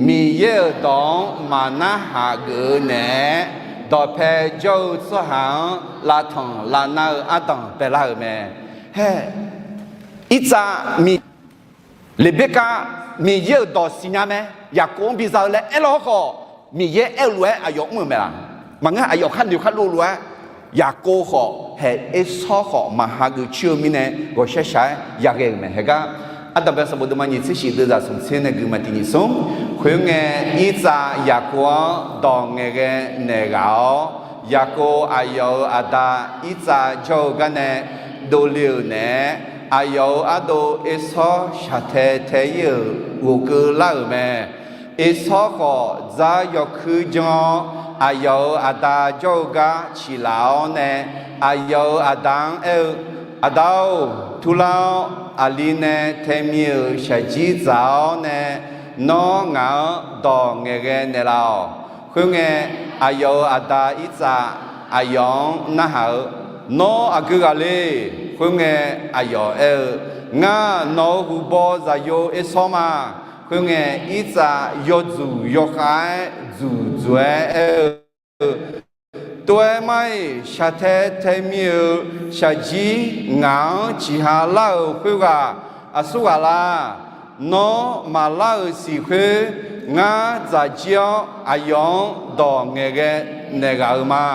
Miqyaer-euq dawq-anr maqnar haq geuf-eu naeq-aer, dawqpae jawr-eu tsawrhaq-anr lavtanq lavnar-eu ardanq baelar-euq mae. Hae, Irtsav, Leqberkav, Miqyaer-euq dawq siqnya mae. Yaqkov-anr biza-eu laer aerlaw hawrkhawf, Miqyaer aer-eu lof-aer aqyawf mr-euq mae laq? Maqngeur, aqyawf kharnoeq kharlov lof-aer, Yaqkov khawf haeq Ersawr khawf maqhageuf coer-eu mirnae ghawqshaq shaq-aer yaghae-euq mae. Haeqgar, ardanqbae sanqbof deuvma nyiq tser shif deuvzaq smq tser nae gui ma tiq nyiq smr. Khoerngae, Irtsav Yaqkov-anr dawq ngaeqghae naeq ghaq-awr, Yaqkov aqyawf-euq aqda Irtsav jawr-eu garnae dovle-euq naeq-aer, aqyawf-euq ardov Ersawr shaqtae tae-ir-euq ghofkeuv lar-euq mae. Ersawr khawf dzar yawkuir janr-awr, aqyawf-euq aqda jawr-eu gar ciqlaf-awr nae, aqyawf-euq aqda-anr aer-eu, Aqda-or, turlar-awr, aqli nae taemir-euq shaqjir dzaq-awr nae, nawr ngaq-anr dawq ngaeqghae naeqlaf-awq. Khoerngae, aqyawf-euq aqda Irtsav aqyawf-anr narhaq-eu, Nawr aqgeu ghaq le? Khoerngae, aqyawf aer-eu, Ngar nawq-euq huqbaw zaqyo Ersawr ma. Khoerngae, Irtsav yawdzuq yawkhav-aer dzuqdzuq-aer aer-eu, Tov-aer mar-iq, shaqtae taemir-euq shaqjir ngaq-anr ciqha lar-euq khoerghaq aqsur ghaq la? Nawr maqlar-euq siq khoer, ngar dzaq jir-awr aqyawf-anr dawq ngaeqghae naeq ghaq-euq ma.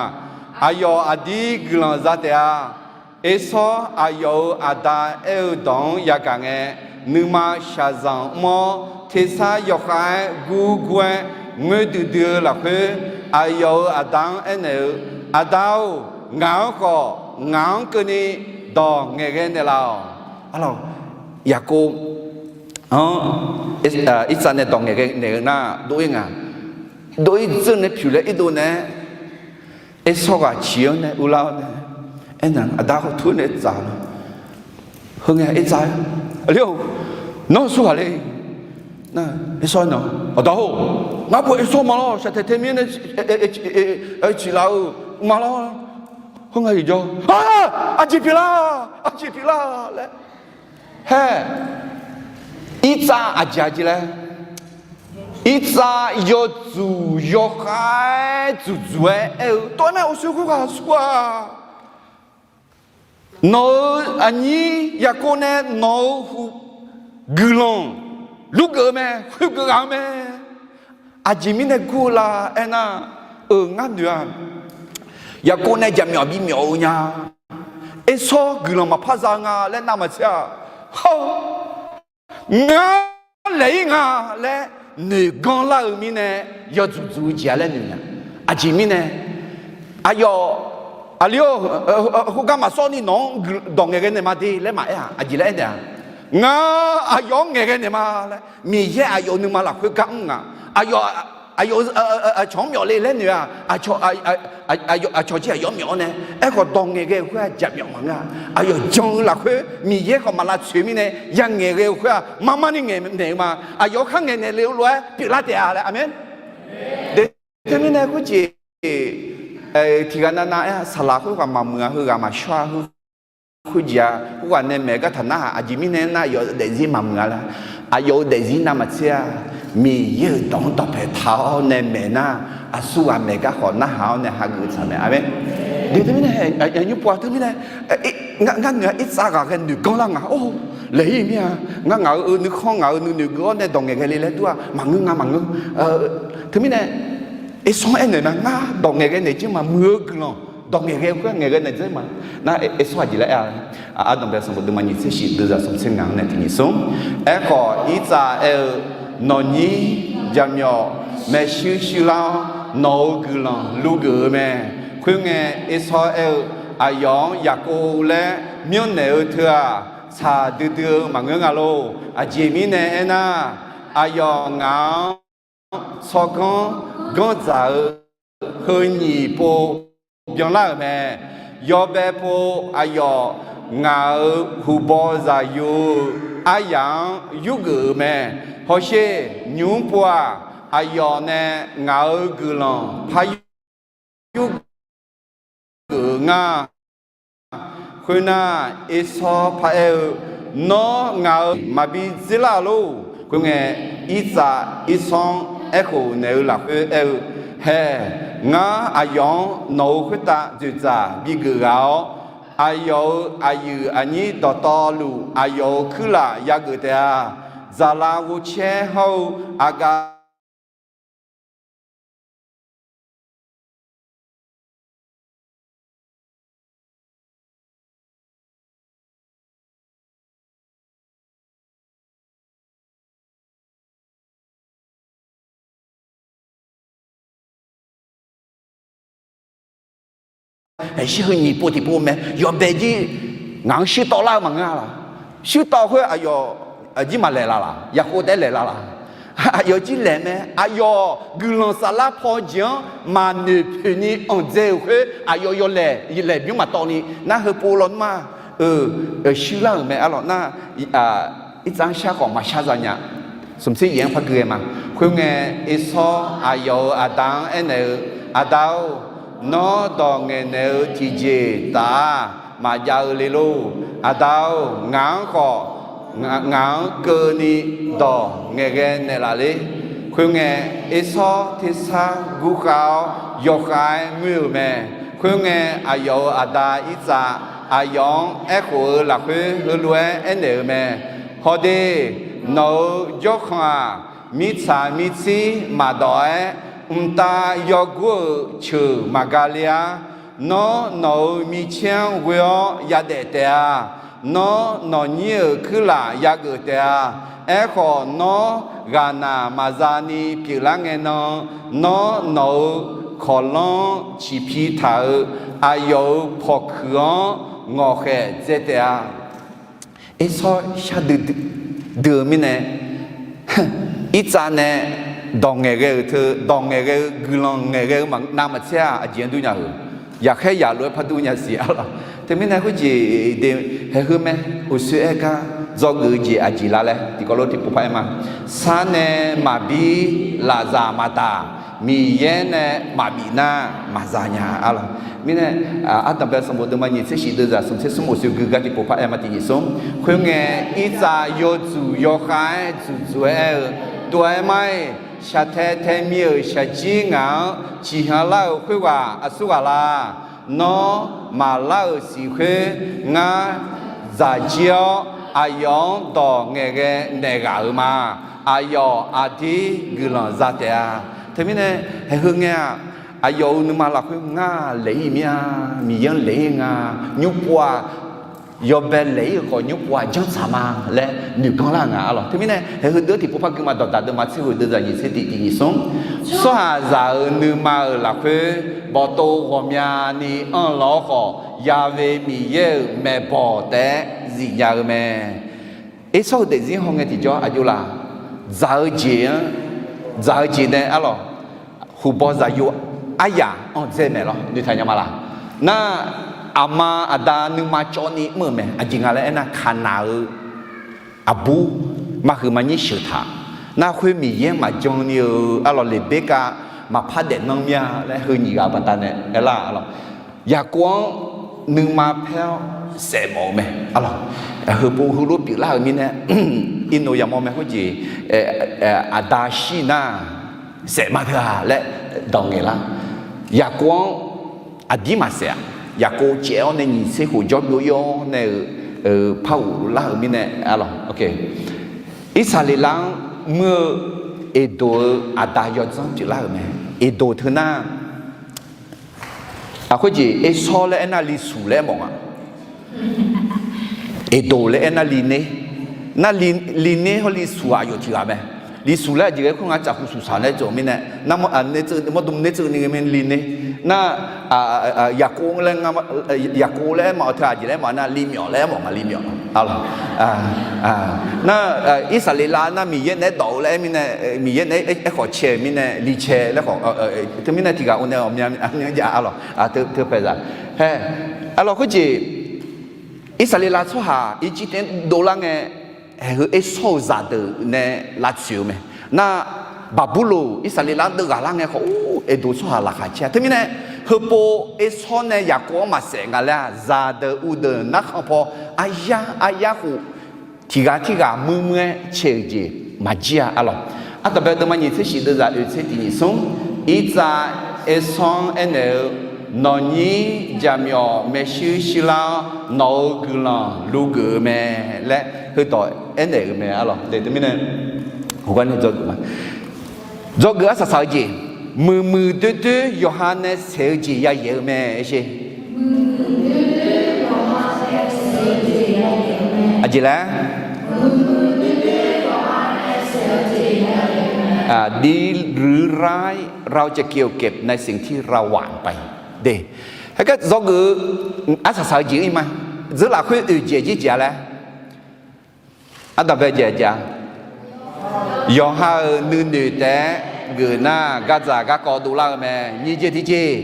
Aqyawf aqdir guiqlanq za taef-a. Ersawr aqyawf-euq aqda aer-eu dawq-anr yagaq ngae, nuima shaqzanq mr-awr, tersar yawkhav-aer gurgur-aer ngoerdui dui-eu lafkhoer, aqyawf-euq aqda-anr aernaeq-eu, Aqda-or, ngaq-anr khawf, ngaq-anr keuvni dawq ngaeqghae naeqlaf-awq. Arlawq, Yaqkov-anr Irtsav nae dawq ngaeqghae naeq-eu nar, dov-ir nga. Dov-ir dzeur nae pyuq laer irdov nae-aer, Ersawr ghaq ciq-anr nae urlar-awr nae, aernaeq, Aqda khawf tur nae dzaq-a. Heungae Irtsav-aer, Aqli-or, nawr aqsur ghaq le? Nar, Ersawr-aer nae, Aqda-or, ngar pov Ersawr ma lawr, shaqtae taemir nae ciqlaf-eu ma lawr. Khoerngae, iqjawr, Aqjeq pyeuflar, aqjeq pyeuflar laer hae. Irtsav aqjeq aqjeq laer, Irtsav yawdzuq yawkhav-aer dzuqdzuq-aer aer-eu, Tov-aer mar-iq, uqshoe khoerghaq aqsur-aq, nawq-euq aqnyir Yaqkov nae nawq-euq guiqlanq lurgeuf-eu mae, khoergeuf ghaq-eu mae. Aqjeq mirnae gur-eu la aernar, euq ngar noeq-a, Yaqkov nae jaqmyawf bimyawf-eu nya. Ersawr guiqlanq maqpar za-eu nga laer navmaqtser-a. Hawr-eu, Ngar laeq-ir nga laer noeqganr lar-eu mirnae, yawdzuq dzuq-eu jeq-a laer noeq nya. Aqjeq mirnae, aqyawf, aqli-or, khoergar maqsawr ni nawq-anr dawq ngaeqghae naeq ma de laer maqaer-aq, aqjeq laer aernaeq-a, Ngar aqyawf-anr ngaeqghae naeq ma laer, Miqyaer aqyawf-euq nuima lafkhoer gar mr nga. Aqyawf, aqyawf-eu aqcawq-anr myawf le laer noeq-a. Aqcawq jir aqyawf-anr myawf-awr nae, aerkhawf dawq ngaeqghae-eu khoer-aq jaqmyawf maqngeur-a. Aqyawf jan-eu lafkhoer Miqyaer khawf maq lavtsoeq mirnae, ya ngaeqghae-eu khoer-aq marmar ni ngaeqnaeq-eu ma. Aqyawf-anr khar ngaeqnaeq le-eu lof-aer pyeuflar taef-a laer. Aqmeq. Teumirnae khoerjeq tiqghaq navnav aer-a, saqlaq khoerghaq maqmuiq-a, heughaq maqshawr-a, heu khoerjeq-a, khoerghaq nae maeq-eu gartaq narhaq, aqjeq mirnae aernar, aqyawf-euq daefzir maqmuiq-a laer. Aqyawf-euq daefzir navmaqtser-a, Miqyaer-euq dawq-anr dawqpae taq-awr nae maeq nar, aqsur ghaq maeq gar khawf narhaq-awr nae hageuf tsaq mae. Aqmeq. Teumirnae, nymr pov-a teumirnae, ngar noeq-a, Irtsav ghaqghae noeqganr lar nga. Or, laeq-ir mir-a. Ngar ngaq-euq nuikhanr, ngaq-euq nuinoeq geuf-awr nae dawq ngaeqghae le laer dur-aq maqngeur nga, maqngeur. Teumirnae, Ersawr-anr aernaeq nar, ngar dawq ngaeqghae naeq jir maqmuiq-eu guiqlanq dawq ngaeqghae-eu khoer ngaeqghae naeq jir ma. Nar Ersawr aqjeq laer aer-a. Ardanqbae sanqbof deuvma nyiq tser shif, deuvzaq smq tser ngaq-anr nae tiq nyiq smr. Aerkhawf Irtsav aer-eu, Nawqnyir jaqmyawf maershuir shuir lar-awr, nawq-euq guiqlanq lurgeuf-eu mae. Khoerngae, Ersawr aer-eu, Aqyawf-anr Yaqkov laer myanrnaeq-eu teu-aq, tsaq duidui-eu maqngeur nga lor. Aqjeq mirnae aernar, aqyawf ngaq-anr tsawrganr ganr dzaq-eu heu nyiq pov byanlar-euq mae. Yawbae pov aqyawf ngaq-euq huqbaw zaqyo-eu aryaq-anr yurgeuf-euq mae. Hawsher, nymr pov-aq, aqyawf nae ngaq-euq guiqlanq par yur geuf-eu nga. Khoernar, Ersawr paraer-eu, Nawr ngaq-euq maqbi dzerlar lor. Khoerngae, Irtsav Ersawr-anr aerkhof naeq-eu lafkhoer aer-eu, Haeq, ngar aqyawf-anr nawq-euq khoertav dzoeqdzaq bigeuf ghaq-awr, aqyawf-euq aqyuif aqnyir dawqtawvluf aqyawf-euq kuirlaf yageuf taef-a. Zaqlaq ghovcaer hawr-eu aqgaf Aqshir heu nyiq pov tiqpov mae, yawbae jir ngaq-anr shuirtawv lar-eu maqngeur-a laq. Shuirtawv khoer aqyawf jir maqlaeq laf laq, Yaqkov taef-aer laeq laf laq. Aqyawf jir laeq mae, aqyawf guiqlanq saflar paw jeq-anr maqnoeq poeq ni anqdzae-euq khoer aqyawf yawlaeq laeq bymr maqtawv ni nar, heu pov lawnmr-a. eu, shuir lar-euq mae arlawq nar, irtsav-anr shar khawf maqshar za nya. Smq tser yaef-anr par gui ghae ma. Khoerngae, Ersawr aqyawf-euq aqda-anr aernaeq-eu, Aqda-or, nawr dawq ngaeqnaeq-eu tiqjeq taf-aq maqjav-eu le lor. Aqda-or, ngaq-anr khawf, ngaq-anr keuvni dawq ngaeqghae naeqlaf ler. Khoerngae, Ersawr tersar gurkhav-awr yawkhav-aer muir-euq mae. Khoerngae, aqyawf-euq aqda Irtsav aqyawf-anr aerkhof-eu lafkhoer heulof-aer aernaeq-eu mae. Hawde, nawq-euq jawrkhanq-aq, mirtsaq mirtsir maqdawq-aer, mqtav yawgur-euq ceuq maqga le-ar. Nawr nawq-euq micaer-anr ghoe-awr yadaef taef-a. Nawr nawqnyir-euq kuirlaf yageuf taef-a. Aerkhawf, nawr ghaqnaq maqza ni pyeuflar ngae nan, nawr nawq-euq kawqlanr-anr ciqpi taq-euq aqyawf-euq pawqkuiq-anr ngawqkhaeq dzae taef-a. Ersawr shardui dui-eu mirnae, Irtsav nae dawq ngaeqghae-euq teu, dawq ngaeqghae-eu guiqlanq ngaeqghae-eu nav maqtser-aq, aqjeq-anr dur nya-euq, yaqkhaer yaqlof-aer par dur nya siq arlawq. Teumirnae khoerjeq de, haeqheu mae, uqshoe aer gar dzawgeuf-eu jeq aqjeq la laer tiqkawv lof tiqpov par aer ma. Sar nae maqbir, lafzaq maqtaf, Miqyaer nae maqbif nar maqza nya arlawq. Mirnae, ardanqbae sanqbof deuvma nyiq tser shif deuvzaq smq tser smr uqshoe gui gar tiqpov par aer ma tiqnyiq smr. Khoerngae, Irtsav yawdzuq yawkhav-aer dzuqdzuq-aer aer-eu, Tov-aer mar-iq, shaqtae tae mir-euq shaqjir ngaq-anr ciqhyanlar-euq khoerghaq aqsurghaq la? Nawr maqlar-euq siq khoer ngar dzaq jir-awr, aqyawf-anr dawq ngaeqghae naeq ghaq-euq ma. Aqyawf aqdir guiqlanq za taef-a. Teumirnae, haeqheu ngae-aq, aqyawf-euq nuima lafkhoer ngar laeq-ir mir-a, Miqyaer-anr laeq-ir nga, nymrpov-aq, yawbae laeq-ir-euq khawf nymrpov-aq janrtsaq ma laer noeqganr lar-eu nga arlawq. Teumirnae, haeqheu deuv tiqpov par gui ma. Dawqdaq deuvma tser ghoe deuvzaq nyiq tser tiq tiq nyiq smr. Tsawrhaqzaq-euq nuima-euq lafkhoer bawqtov ghawqmyani anrlawr khawf, Yaqve Miqyaer-euq maeqbawq taef-aer zifnya-eu mae. Ersawr-eu daefzir hawngae tiqjawr aqjox laf, dzaq-eu jeq-anr, dzaq-eu jeq nae arlawq, huqbaw zaqyo aryaq anr dzae maeq lawr noeqtaq nya ma laq. Nar, aqma aqda nuima cawv ni mr-euq mae. Aqjeq nga laer aernar, Kaqnaq-eu aqbur maqhuiq maqnyir sheuq taq. Nar khoer Miqyaer maqjan ni-eu arlawq, Leqberkav maqpar daef nanr mir-a laer heu nyiq ghaq baqdanae aerlar arlawq. Yaqkov-anr nuima paer-awr saef mawf-eu mae arlawq. Heupov heulof pyeuflar-euq mirnae, irnoeq yamawr mae khoerjeq, aqda shir nar saef ma teu-a laer dawq ngaeqlar. Yaqkov-anr aqdir maqsaef-aq, Yaqkov caev-awr nae nyiq tser khof jawrgeuf ir-awr nae-euq par ghoflar-euq mirnae arlawq. Irsaqleqlav-anr muir-eu Eqdoq-eu aqda yawdzanr pyeuflar-euq mae. Eqdoq teu nar, aqkhoer jeq Ersawr laer aernar Lishuq laer aermawf nga. Eqdoq laer aernar Liner. Nar, Liner hawr Lishuq aqyawf tiq ghaq mae. Lishuq laer aqjeq ghae khoer nga cafhu suqsaq laer dzawq mirnae, mawrdm ner tseuvni ghae mae Liner. Nar, Yaqkov laer, Yaqkov laer aermawf-eu teu aqjeq laer aermawf nar Limyawf laer aermawf nga, Limyawf. Nar, Irsaqleqlav nar Miqyaer naeq-aer dawq-eu laer aer mirnae, Miqyaer naeq-aer aerkhawf cae-euq mirnae Licae laer khawf, teumirnae tiq ghaq-eu nae ghawqmya myanr jav arlawq. Teu paeqzaq, arlawq khoerjeq Irsaqleqlav tsawrhaq Irjirtav-anr dovlar ngae, haeqheu Ersawr-euq zaqdeuq nae lavtsoeq-eu mae. Nar, Baqburloq Irsaqleqlav-anr deuv ghaqlar ngae khawf, or, Eqdoq tsawrhaq laqkhaq caer-a. Teumirnae, heupov Ersawr nae Yaqkov-anr maqsaef nga laer-aq, zaqdeuq uvdeuq narkhan paw aryar aryar khof, tiq ghaq tirghaq muir muir-aer cae-euq jeq maqjir-a arlawq. Ardanqbae deuvma nyiq tser shif deuvzaq oeq tser tiq nyiq smr. Irtsav Ersawr-anr aernaeq-eu, Nawqnyir jaqmyawf maershuir shuirlar-awr, nawq-euq guiqlanq lugeuf-eu mae laer heudawq aernaeq-euq mae arlawq. Teumirnae, hawgar nae dzawgeuf ma. Dzawgeuf arsaq saq-eu jeq, muiqmuiq doer doer yawqha nae saeq-eu jeq yayaeq-eu mae. Aer sher. Aqjeq laer, หรือร้าย เราจะเกี่ยวเก็บในสิ่งที่เราหว่านไป de. Heugar dzawgeuf-eu arsaq saq-eu jeq-ir ma. Dzeur lafkhoer oeq jeq jir jeq-a laer, ardanqbae jeq-a jeq-a, yawqha-euq nuinoeq taef-aer geuf nar, gardzaq garkawv dovlar-eu mae. Nyiq jeq tiqjeq,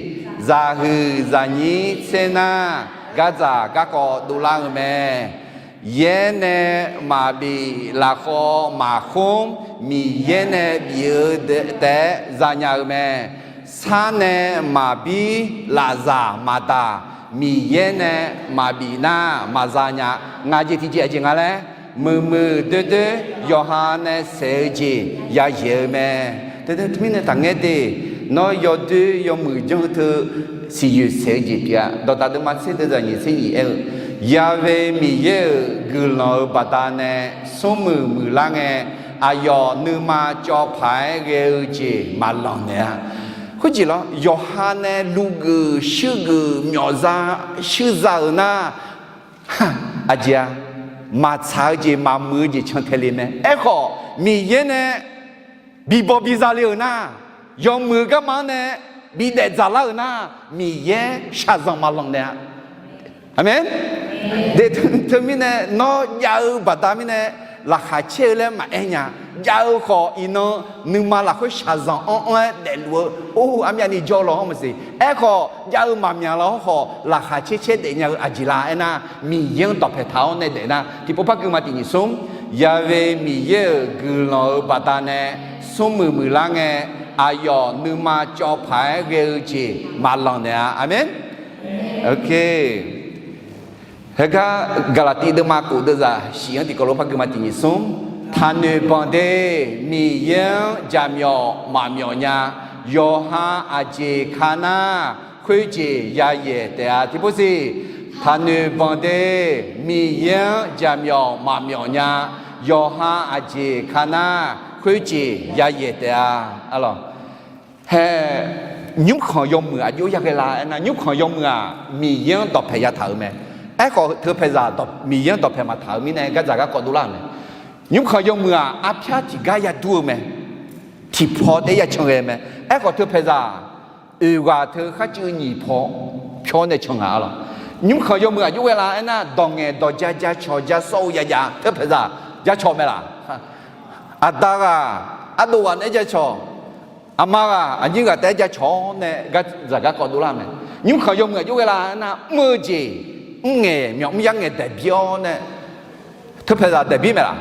zaqhuiq zaqnyir tser nar, gardzaq garkawv dovlar-eu mae. Yaer nae maqbif, lafkhawv maqkhmr, Miqyaer nae bif-eu taef-aer zanya-eu mae. Sar nae maqbir, lafzaq maqdaq, Miqyaer nae maqbif nar maqzanya. Ngaq jeq tiqjeq aqjeq nga laer, muiqmuiq doerdoer yawqha nae saeq-eu jeq yayaeq-eu mae. Teumirnae taqngaer de, nawr yawdoer yawmuiq janr-eu teu siqyoeq saeq-eu jeq pyeuf-a. Dawqdaq deuvma tser deuvzaq nyiq tser nyiq aer-eu, Ya've Miqyaer-euq guiqlanq-euq baqdanae smrmuiq muiqlar ngae, aqyawf nuima cawv paq-aer ghae-eu jeq maqlanq naeq-a. Khoerjeq lawr, yawqha nae luvgeuf shuirgeuf myawfza shuirza-euq nar, aqjeq-a, maqtsaq-eu jeq maqmuiq-eu jeq can tae le mae. Aerkhawf, Miqyaer nae bibaw biza le-euq nar, yawmuiq-eu garma-anr nae bidaef dzaqlar-euq nar, Miqyaer shaqzanq maqlanq naeq-a. Aqmeq. Teumirnae nawr jav-eu baqda mirnae laqkhaq caer-eu laer maqaer nya. Jav-eu khawf iqnan nuima lafkhoer shaqzanq anr-anr-aer daefluf-eu, or, armyavni jawr law-anr maqsiq. Aerkhawf jav-eu maqmyaq law-anr khawf laqkhaq caer caer daefnya-eu aqjeq la aernar, Miqyaer-anr dawqpaeq taq-awr nae daef nar, tiqpov par guima tiq nyiq smr, Ya've Miqyaer-euq guiqlanq-euq baqdanae smrmuiq muiqlar ngae, aqyawf nuima cawv paq-aer ghae-eu jeq maqlanq naeq-a. Aqmeq. Heugar Gaqlaqtiv deuvma kof deuvzaq shif-anr tiqkawv lof par guima tiq nyiq smr, taqnoeq banq de, Miqyaer-anr jaqmyawf maqmyawf nya, yawqha aqjeq ka nar, khoerjeq yayaeq taef-a. Tiqpov siq, taqnoeq banq de, Miqyaer-anr jaqmyawf maqmyawf nya, yawqha aqjeq ka nar, khoerjeq yayaeq taef-a. Alawq, hae, nymrkhanq yawmuiq aqjox yaghae la aernar, nymrkhanq yawmuiq-aq Miqyaer-anr dawqpaeq yataq-euq mae. Aerkhawf teu paeqzaq Miqyaer-anr dawqpaeq maqtaq-euq mirnae gardzaq garkawv dovlar-euq mae. Nymrkhanq yawmuiq-aq arpyar tiqgar yadur-eu mae. Tiqpaw taef-aer yacan ghae mae. Aerkhawf teu paeqzaq oeq ghaq teu kharcuiv nyiq paw pyawr nae can ngaq-a lawq. Nymrkhanq yawmuiq aqjox ghae la aernar, dawq ngaeq dawq ja ja cawq ja sawr-eu yajav teu paeqzaq ja cawq mae laq. Aqda ghaq ardov ghaq naeq-aer ja cawq, aqma ghaq aqnyir ghaq taef-aer ja cawq-awr nae gardzaq garkawv dovlar mae. Nymrkhanq yawmuiq aqjox ghae la aernar, mr-eu jeq mrngaeq myawq mr yar ngaeq daeqbir-awr nae teu paeqzaq daeqbir mae laq.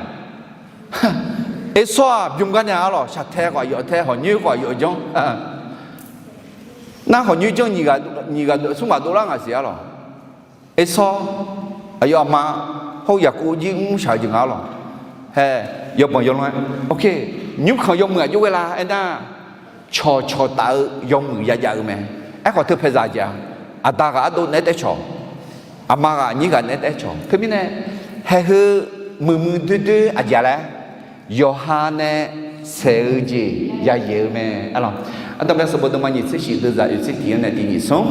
Ersawr-aq bymr gar nae-a lawq, shaqtae khawf aqyawf tae, hawqnyoer khawf aqyawf janr. Nar hawqnyoer janr nyiq ghaq smr ghaq dovlar ngaq siq-a lawq. Ersawr, aqyawf aqma hawr-eu Yaqkov jir mrshaq-eu jeq nga-a lawq. Hae, yawbanq yawlanr-aer, ok, nymrkhanq yawmuiq aqjox ghae la aernar, cawqcawq taf-eu yawmuiq yajav-eu mae. Aerkhawf teu paeqzaq jeq-aq, aqda ghaq ardov naeq-aer taef-aer cawq, aqma ghaq aqnyir ghaq naeq-aer taef-aer cawq. Teumirnae, haeq heu muiqmuiq doerdoer aqjeq laer, yawqha nae saeq-eu jeq yayaeq-eu mae. Alawq, ardanqbae sanqbof deuvma nyiq tser shif deuvzaq oeq tser tiq-anr nae tiq nyiq smr,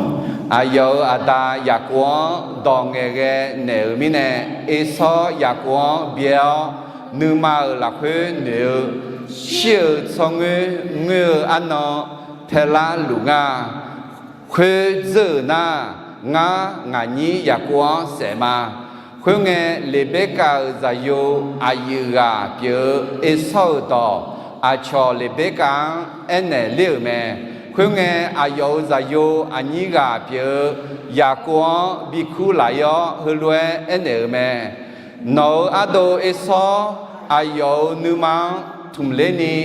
aqyawf-euq aqda Yaqkov-anr dawq ngaeqghae naeq-euq mirnae, Ersawr Yaqkov-anr byae-awr, nuima-euq lafkhoer noeq-eu, shir-eu tsawrngoer ngoer-eu arnan paelar luf nga. Khoer dzeur-euq nar, ngar ngaqnyir Yaqkov-anr saef ma. Khoerngae, Leqberkav-euq zaqyo aqyuif ghaq pyeuf-eu Ersawr-euq dawq aqcawq Leqberkav-anr aernaeq ler-euq mae. Khoerngae, aqyawf-euq zaqyo aqnyir ghaq pyeuf-eu Yaqkov-anr bikur laf-ir-awr, heulof-aer aernaeq-euq mae. Nawq-euq ardov Ersawr aqyawf-euq nuima-anr tmq ler ni,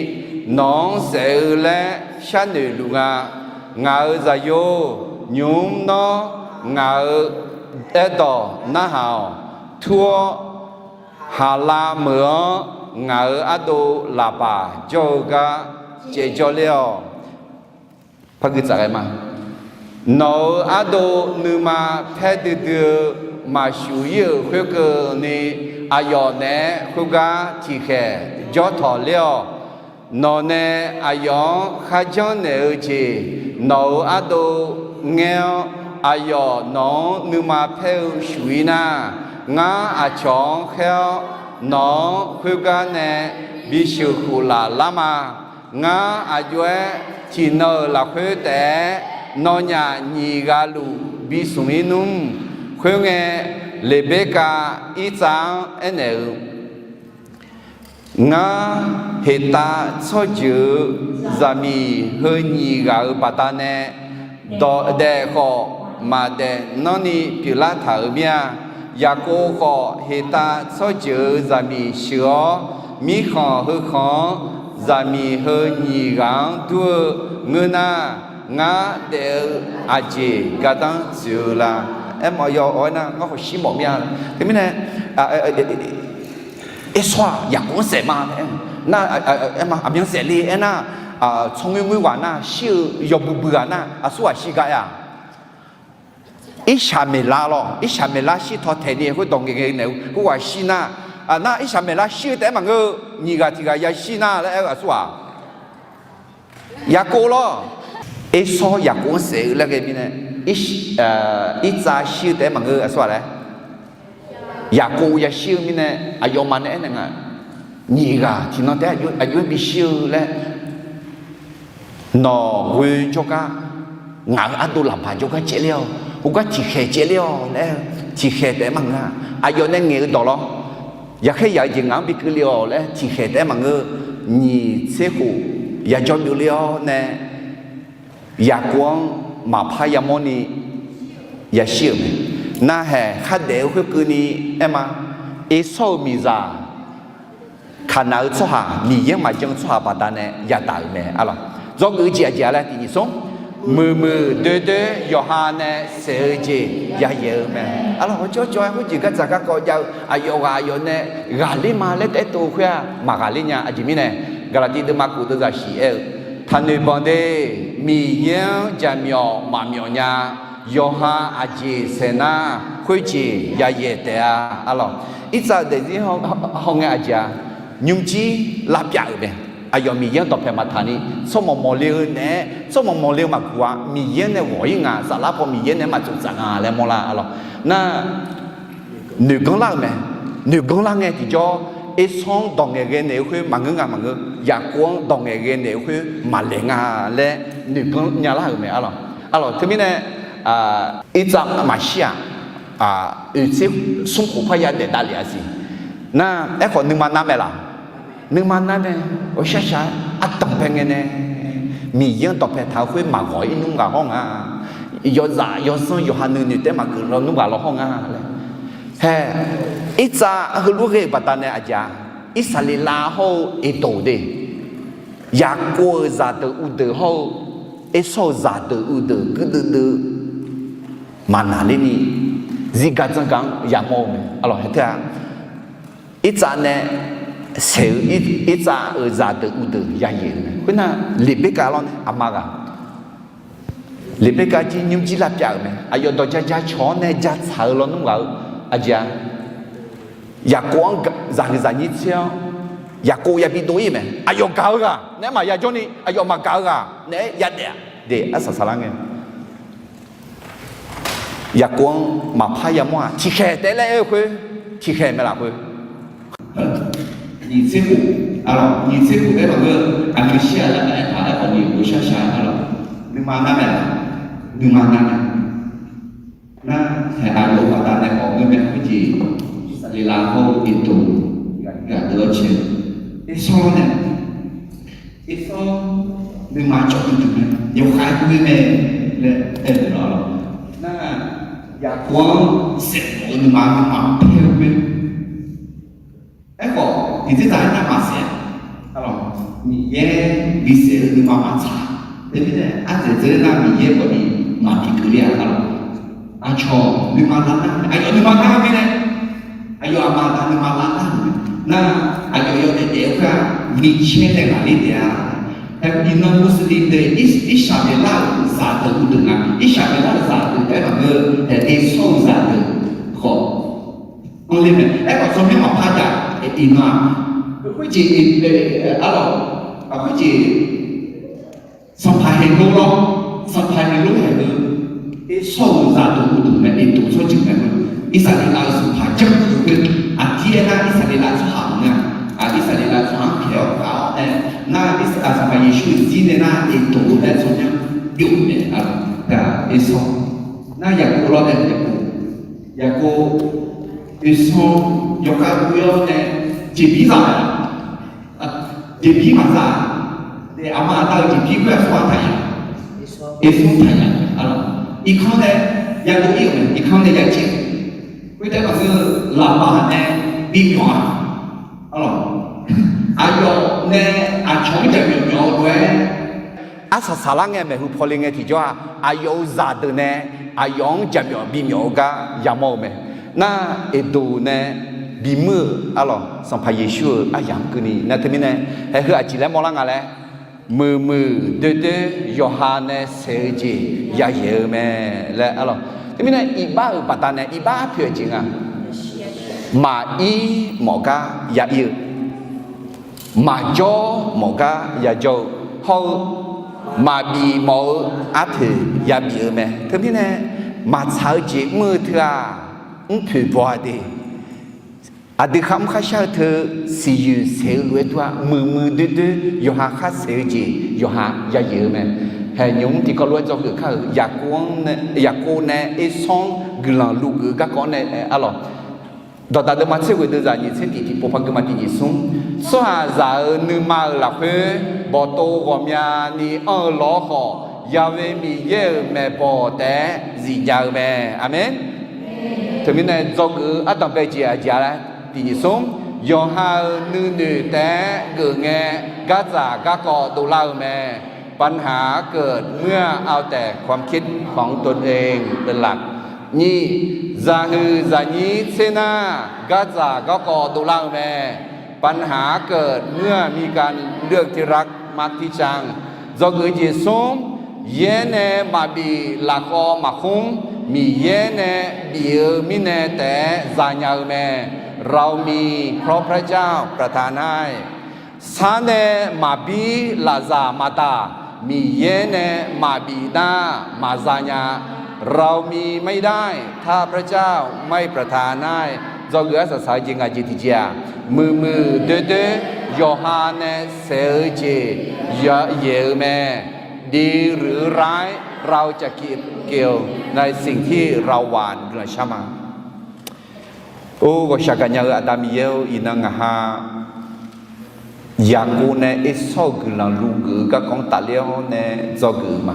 nawq-anr saef-eu laer sharnoeq luf nga. Ngaq-euq zaqyo, nymq-mr nawr ngaq-euq aerdawq narhaq-awq. Tur-awr, Haqlav meuq-anr ngaq-euq ardov Laqbaq jawr-eu gar caevjawr ler-awq. Par gui tsaf ghae ma. Nawq-euq ardov nuima paer duidui-eu maqshuq ir-euq khoerkeuvni, aqyawf naeq-aer khoergar tiqkhaeq jawr tawq ler-awq. Nawq nae aqyawf-anr kharjanr naeq-eu jeq nawq-euq ardov ngaer-awr, aqyawf nawq-anr nuima paer-eu shuq ir nar, ngar aqcawq-anr khaer-awr, nawq-anr khoergar nae bisheuq khof laf lar ma. Ngar aqjox-aer tiqnan-euq lafkhoer taef-aer nawnyaf nyiq ghaq luf bismq ir nmr. Khoerngae, Leqberkav Irtsav-anr aernaeq-eu, Ngar heqtav tsawrjeuq-eu zaqmiq heu nyiq ghaq-euq baqdanae dawq daef khawf, maqdaef nanrni pyeuflar taq-euq mir-a. Yaqkov khawf, heqtav tsawrjeuq-euq zaqmiq sheuq-awr, mirkhanq heukhanq-anr zaqmiq heu nyiq ghaq-anr dur-eu ngeur nar, ngar daef-eu aqjeq gardanr tsoeq-eu la? Aermawf yaw-awr aernar, ngar khawf shir mawf mir-a. Teumirnae, Ersawr-aq Yaqkov-anr saef ma. Nar, aqmyan saef le aernar, tsawrngoer ngoer ghaq nar shir-eu yawbui bui ghaq nar aqsur ghaq shir gar aer-a. Irsaqmeqlar lawr, Irsaqmeqlar shir taw taeq ni khoerdawq ngaeqghae naeq-eu khoerghaq shir nar, nar Irsaqmeqlar shir-eu taef-aer maqngeur-eu, nyiq ghaq tiq ghaq yashir nar laer aer-eu aqsur ghaq. Yaqkov lawr. Ersawr Yaqkov-anr saef-eu laer ghae mirnae, Irtsav shir-eu taef-aer maqngeur-eu aqsur ghaq laer, Yaqkov yashir-eu mirnae, aqyawfmaf nae aernaeq nga, nyiq ghaq tiqnan taef-aer aqjox-aer bishir-eu laer, nawq ghoe jawrgar, ngaq-euq ardov laqbaq jawrgar caevler-awq, khoergar tiqkhaeq caevler-awq laer, tiqkhaeq taef-aer maqngeur-a. Aqyawf nae ngaeq-eu dawq lawr, yaqkhaer yaq-eu jeq ngaq-anr bi keuvle-awq laer tiqkhaeq taef-aer maqngeur, nyiq tser khof yajawr byovler-awr nae, Yaqkov-anr maqpar yamawrni yashir-euq mae. Narhaq khardaef-eu khoerkeuvni aer ma. Ersawr-euq miqzaq Kaqnaq-eu tsawrhaq, Miqyaer-anr maqjan-eu tsawrhaq baqdanae yadaq-euq mae. Arlawq, dzawgeuf-eu jeq aqjeq-a laer tiq nyiq smr, muiqmuiq doer doer yawqha nae saef-eu jeq yayaeq-eu mae. Arlawq, hawcawr cawv-aer khoerjeq gardzaq garkawv jav-eu aqyawf ghaq aqyawf nae ghaqler ma laer taef-aer tov-eu khoer-aq maqghaqler nya. Aqjeq mirnae, Gaqlaqtiv deuvma kof deuvzaq shif aer-eu, taqnoeq banq de, Miqyaer-anr jaqmyawf maqmyawf nya. Yawqha aqjeq saeq nar khoerjeq yayaeq taef-a. Arlawq, Irtsav-euq daefzir hawngae aqjeq-a, nymrjir lavpyav-euq mae. Aqyawf Miqyaer-anr dawqpaeq maqtaq ni tsawrmawq mawqle-eu naeq-aer, tsawrmawq mawqle-eu maqguq-a, Miqyaer nae ghawq-ir nga, saflar paw Miqyaer nae maqtsov tsaf nga laer mawrlar. Arlawq, nar noeqganr lar-euq mae. Noeqganr lar ngae tiqjawr, Ersawr-anr dawq ngaeqghae naeq-eu khoer maqngeur nga maqngeur, Yaqkov-anr dawq ngaeqghae naeq-eu khoer maqlaeq nga laer noeqganr nyalar-euq mae. Arlawq, arlawq, teumirnae Irtsav maqshir-aq, oeq tser smr khof parya daef davlef-a siq. Nar, aerkhawf nuima nar mae laq? Nuima nar mae. Awshar shaq-aer ardanq pae ngae nae Miqyaer-anr dawqpae taq-eu khoer maqghawq-ir nmr ghaq hawr nga. Yawzaf yawsanr yawqha nuinoeq taef-aer maqgeuf lawnmr ghaq law hawr nga laer. Hae, Irtsav heulof ghae-euq baqdanae aqjeq-a, Irsaqleqlav hawr-eu Eqdoq de, Yaqkov-euq zaqdeuq uvdeuq hawr-eu Ersawr-euq zaqdeuq uvdeuq guirdeuv deuv maqnaqlerni zirgar dzanrgaq-anr yamawr-eu mae. Arlawq, hae tae-a, Irtsav nae saeq-eu Irtsav-euq zaqdeuq uvdeuq yayaeq-eu mae. Khoernar, Leqberkav lawr nae aqma ghaq, Leqberkav jir nymrjir lavpyav-euq mae. Aqyawf dawq ja ja cawq-awr nae ja tsaq-eu lawnmr ghaq-eu aqjeq-a, Yaqkov-anr zaqhuiq zaqnyir tser-awr, Yaqkov yabi dov-ir mae. Aqyawf gaq-eu ghaq naeq-aer maqya jawrni, aqyawf maqgaq-eu ghaq naeq-aer yadaef-a. De, arsaq saqlar ngae Yaqkov-anr maqpar yamawr-aq, tiqkhaeq taef-aer laer aer-eu khoer, tiqkhaeq mae lafkhoer. Nyiq tser khof, arlawq, nyiq tser khof taef-aer maqngeur, aqmyanshir-aq laer aertaq-aer khawf ni ghawqshar shaq-aer arlawq. Nuima nar mae laq? Nuima nar mae. Nar, hae, aqyawf-euq baqdanae khawf ngeur mae khoerjeq, Irsaqleqlav hawr-eu Eqdoq ghaq deuq-awr cae, Ersawr nae, Ersawr nuima cawv duidui mae, yawkhav-aer ghoe mae laer aer-eu lawq. Nar, Yaqkov-anr saef mawf-eu nuima, nuima paer-eu mae. Aerkhawf, tiqdzer dzaq-aer nar maqsaef-a. Arlawq, Miqyaer bisaef-eu nuima maqtsaq. Teumirnae ardzaeq dzae nar Miqyaer khawf ni maqbi keuvle-a. Arlawq, aqcawq nuima lar nar, aqyawf nuima lar-eu mirnae, aqyawf aqma aqda nuima lar nar-euq mae. Nar, aqyawf yawdaef daef-eu khoer-aq, micaer nae ghaqler taef-a. Hae, iqnan Muslim deuq, Irsaqleqlav-euq zaqdeuq uvdeuq nga. Irsaqleqlav-euq zaqdeuq taef-aer maqngeur, Ersawr-euq zaqdeuq khawf anr ler mae. Aerkhawf tsawrmyanr maqpar jav, iqnan-aq, khoerjeq, arlawq, khoerjeq Sanqpaq Heqlor lawr, Sanqpaq Heqlor haeq-eu Ersawr-euq zaqdeuq uvdeuq mae, Eqdoq tsawrjeuq mae. Irsaqleqlav-euq sanqpaq janr-eu khoer, aqdir aernar Irsaqleqlav tsawrhaq maqngeur-a. Irsaqleqlav tsawrhaq-anr pyaeq-awr gaq-awr nae, nar, Sanqpaq Yeqsur-euq zir nae nar Eqdoq-eu laer tsawrmyanr byov-eu mae. Ersawr, nar, Yaqkov lawr nae Yaqkov, Yaqkov, Ersawr yawkhav ghoe-awr nae jeqbir za-a. Jeqbir maqza-a. Aqma aqda-euq jeqbir khoer aqsur ghaq taqyaf, Ersawr taqyaf. Iqkanr nae yadov ir-euq mae, irkanr nae ya jeq. Khoertav maqngeur, laqbaq nae bimyawf-a. Aqyawf nae aqcawq-anr jaqmyawf myawf-eu lof-aer, arsaq saqlar ngae maeqhu pawle ngae tiqjawr-aq, aqyawf-euq zaqdeuq nae aqyawf-anr jaqmyawf bimyawf-eu gar yamawr-eu mae. Nar, Eqdoq nae bimuir-euq arlawq, Sanqpaq Yeqsur-euq aryamq keuvni nar teumirnae, haeq heu aqjeq laer mawrlar nga laer, muiqmuiq doerdoer yawqha nae saeq-eu jeq yayaeq-eu mae laer arlawq. Teumirnae iqbax-euq baqdanae iqbax poeq-eu jeq nga. Maqir mawf gar ya ir-eu, maqjawr mawf gar ya jawr-eu, hawr-eu maqbif mawf-eu arpoeq yabif-eu mae. Teumirnae maqtsaq-eu jeq mr-eu teu-aq, mrpoeq baw-a de. Aqdui kharmr kharshar-eu teu siqyoeq saeq-eu lof-aer dur-a, muiqmuiq doerdoer yawqha khar saeq-eu jeq yawqha yayaeq-eu mae. Haeq nymq-mr tiqkawv lof-aer dzawgeuf kar-euq Yaqkov nae ersanr guiqlanq luvgeuf-eu garkawv-anr nae arlawq. Dawqdaq deuvma tser ghoeq deuvzaq nyiq tser tiq tiqpov par geuvma tiq nyiq smr. Tsawrhaqzaq-euq nuima-euq lafkhoer bawqtov ghawqmyani anr-eu lawr khawf, Yaqve Miqyaer-euq maeqbawq taef-aer zifnya-eu mae. Aqmeq. Teumirnae dzawgeuf-eu ardanqbae jeq aqjeq-a laer, tiq nyiq smr, yawqha-euq nuinoeq taef-aer geuf ngae, gardzaq garkawv dovlar-eu mae. ปัญหาเกิดเมื่อเอาแต่ความคิดของตนเองเป็นหลัก Nyiq, zaqhuiq zaqnyir tser nar, gardzaq garkawv dovlar-eu mae. ปัญหาเกิดเมื่อมีการเลือกที่รักมักที่ชัง Dzawgeuf jeq smr, yaer nae maqbif lafkhawv maqkhmr, Miqyaer nae bif-eu mirnae taef-aer zanya-eu mae. เรามีเพราะพระเจ้าประทานให้ Sar nae maqbir lafzaq maqdaq, Miqyaer nae maqbif nar maqzanya. เรามีไม่ได้ถ้าพระเจ้าไม่ประทานให้ Dzawgeuf arsaq saq-eu jeq ngaq jeq tiqjeq-aq, muiqmuiq doerdoer yawqha nae saeq-eu jeq yayaeq-eu mae. ดีหรือร้าย เราจะเก็บเกี่ยวในสิ่งที่เราหว่าน Guiqlanq shar ma. Or, ghawqshaq gaqnya-eu Aqda Miqyaer-or, iqnan ngaq ha Yaqkov nae ersawr-eu guiqlanq luvgeuf-eu garkawv-anr tafler-awr nae dzawgeuf-eu ma.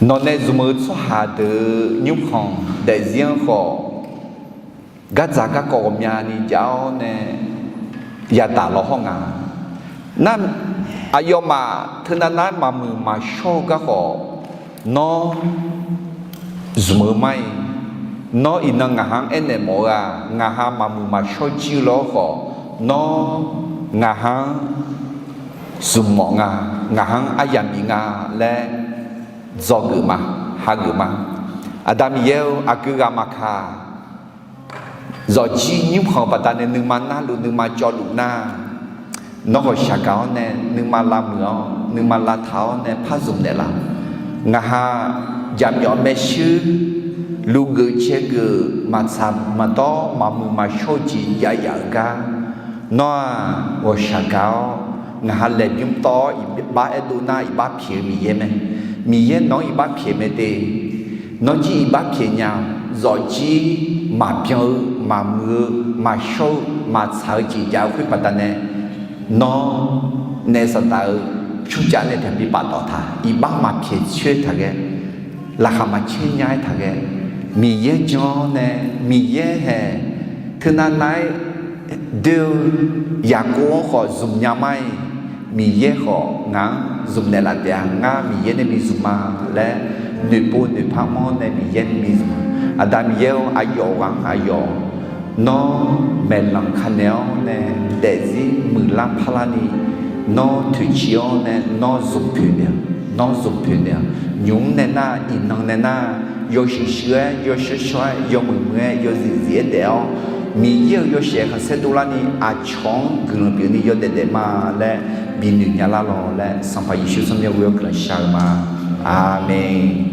Nawq nae zmq-eu tsawrhaq deuq-eu nymrkhanq daefzir-anr khawf, gardzaq garkawv ghawqmyani jav-awr nae yadaq lawhawr nga. Nar, aqyawfmaf teunav nar-aer maqmuiq maqshawr-eu garkhawf, nawr zmq-eu ma-iq, nawr iqnan ngaq ha-anr aernaeq mawf-eu-aq, ngaq ha maqmuiq maqshawr jir-eu lawr khawf, nawr ngaq ha-anr zmq mawf nga, ngaq ha-anr aryamq bif nga laer dzawgeuf ma, hageuf ma. Aqda Miqyaer-or, aqgeu ghaq maqkaq, zawqjir nymrkhanq baqdanae nuima narluf nuima cawvluf nar, nawr ghawqshaq gaq-awr nae nuima lavmuiq-awr nuima lavtaq-awr nae par zmq naeqlaf. Ngaq ha jaqmyawf maershuir luvgeuf caergeuf maqtsaq maqdawr maqmuiq maqshawr-eu jeq jav yaf-eu gar, nawr-aq ghawqshaq gaq-awr ngaq ha laeqbymr tawv-awr iqbax aerdov nar iqbax pyaeq-eu Miqyaer mae. Miqyaer nawq-anr iqbax pyaeq mae de. Nawr jir iqbax pyaeq nya-awq. Zawqjir maqbyan-eu maqmuiq-eu maqshawr-eu maqtsaq-eu jeq jav-eu khoer baqdanae, nawr naef saqdaq-eu pyurcav nae taqbi paftawf taq, iqbax maqpyaeq coer taq ghae, laqkhaq maqcaer nya-aer taq ghae, Miqyaer jan-awr nae Miqyaer haeq teunav nav-aer doer-eu Yaqkov-anr khawf zmq nya ma-iq, Miqyaer khawf ngaq-anr zmq naeqlaf taef-a. Ngar Miqyaer nae bi zmq ma laer noeqpov noeqpar mawr nae Miqyaer nae bi zmq. Aqda Miqyaer-or, aqyawf ghaq-anr aqyawf nawr maeqlanq kanaeq-awr nae daefzir muiqlar parlarni, nawr toeqciv-awr nae nawr zmq poeq naeq-awq. Nawr zmq poeq naeq-awq. Nymq-mr nae nar, iqnan nae nar, yawshuif shuif-aer, yawshawr shawr-aer, yawmuiq muiq-aer, yawzif zif-aer daef-awr, Miqyaer-euq yawshaef khanqsaer dovlarni aqcawq-anr guiqlanq pyeufni yawdaef daef ma laer binoeq nya lar lawq laer, Sanqpaq Yeqsur tsawrmyanr ghoe-awr guiqlanq shar-eu ma. Aqmeq.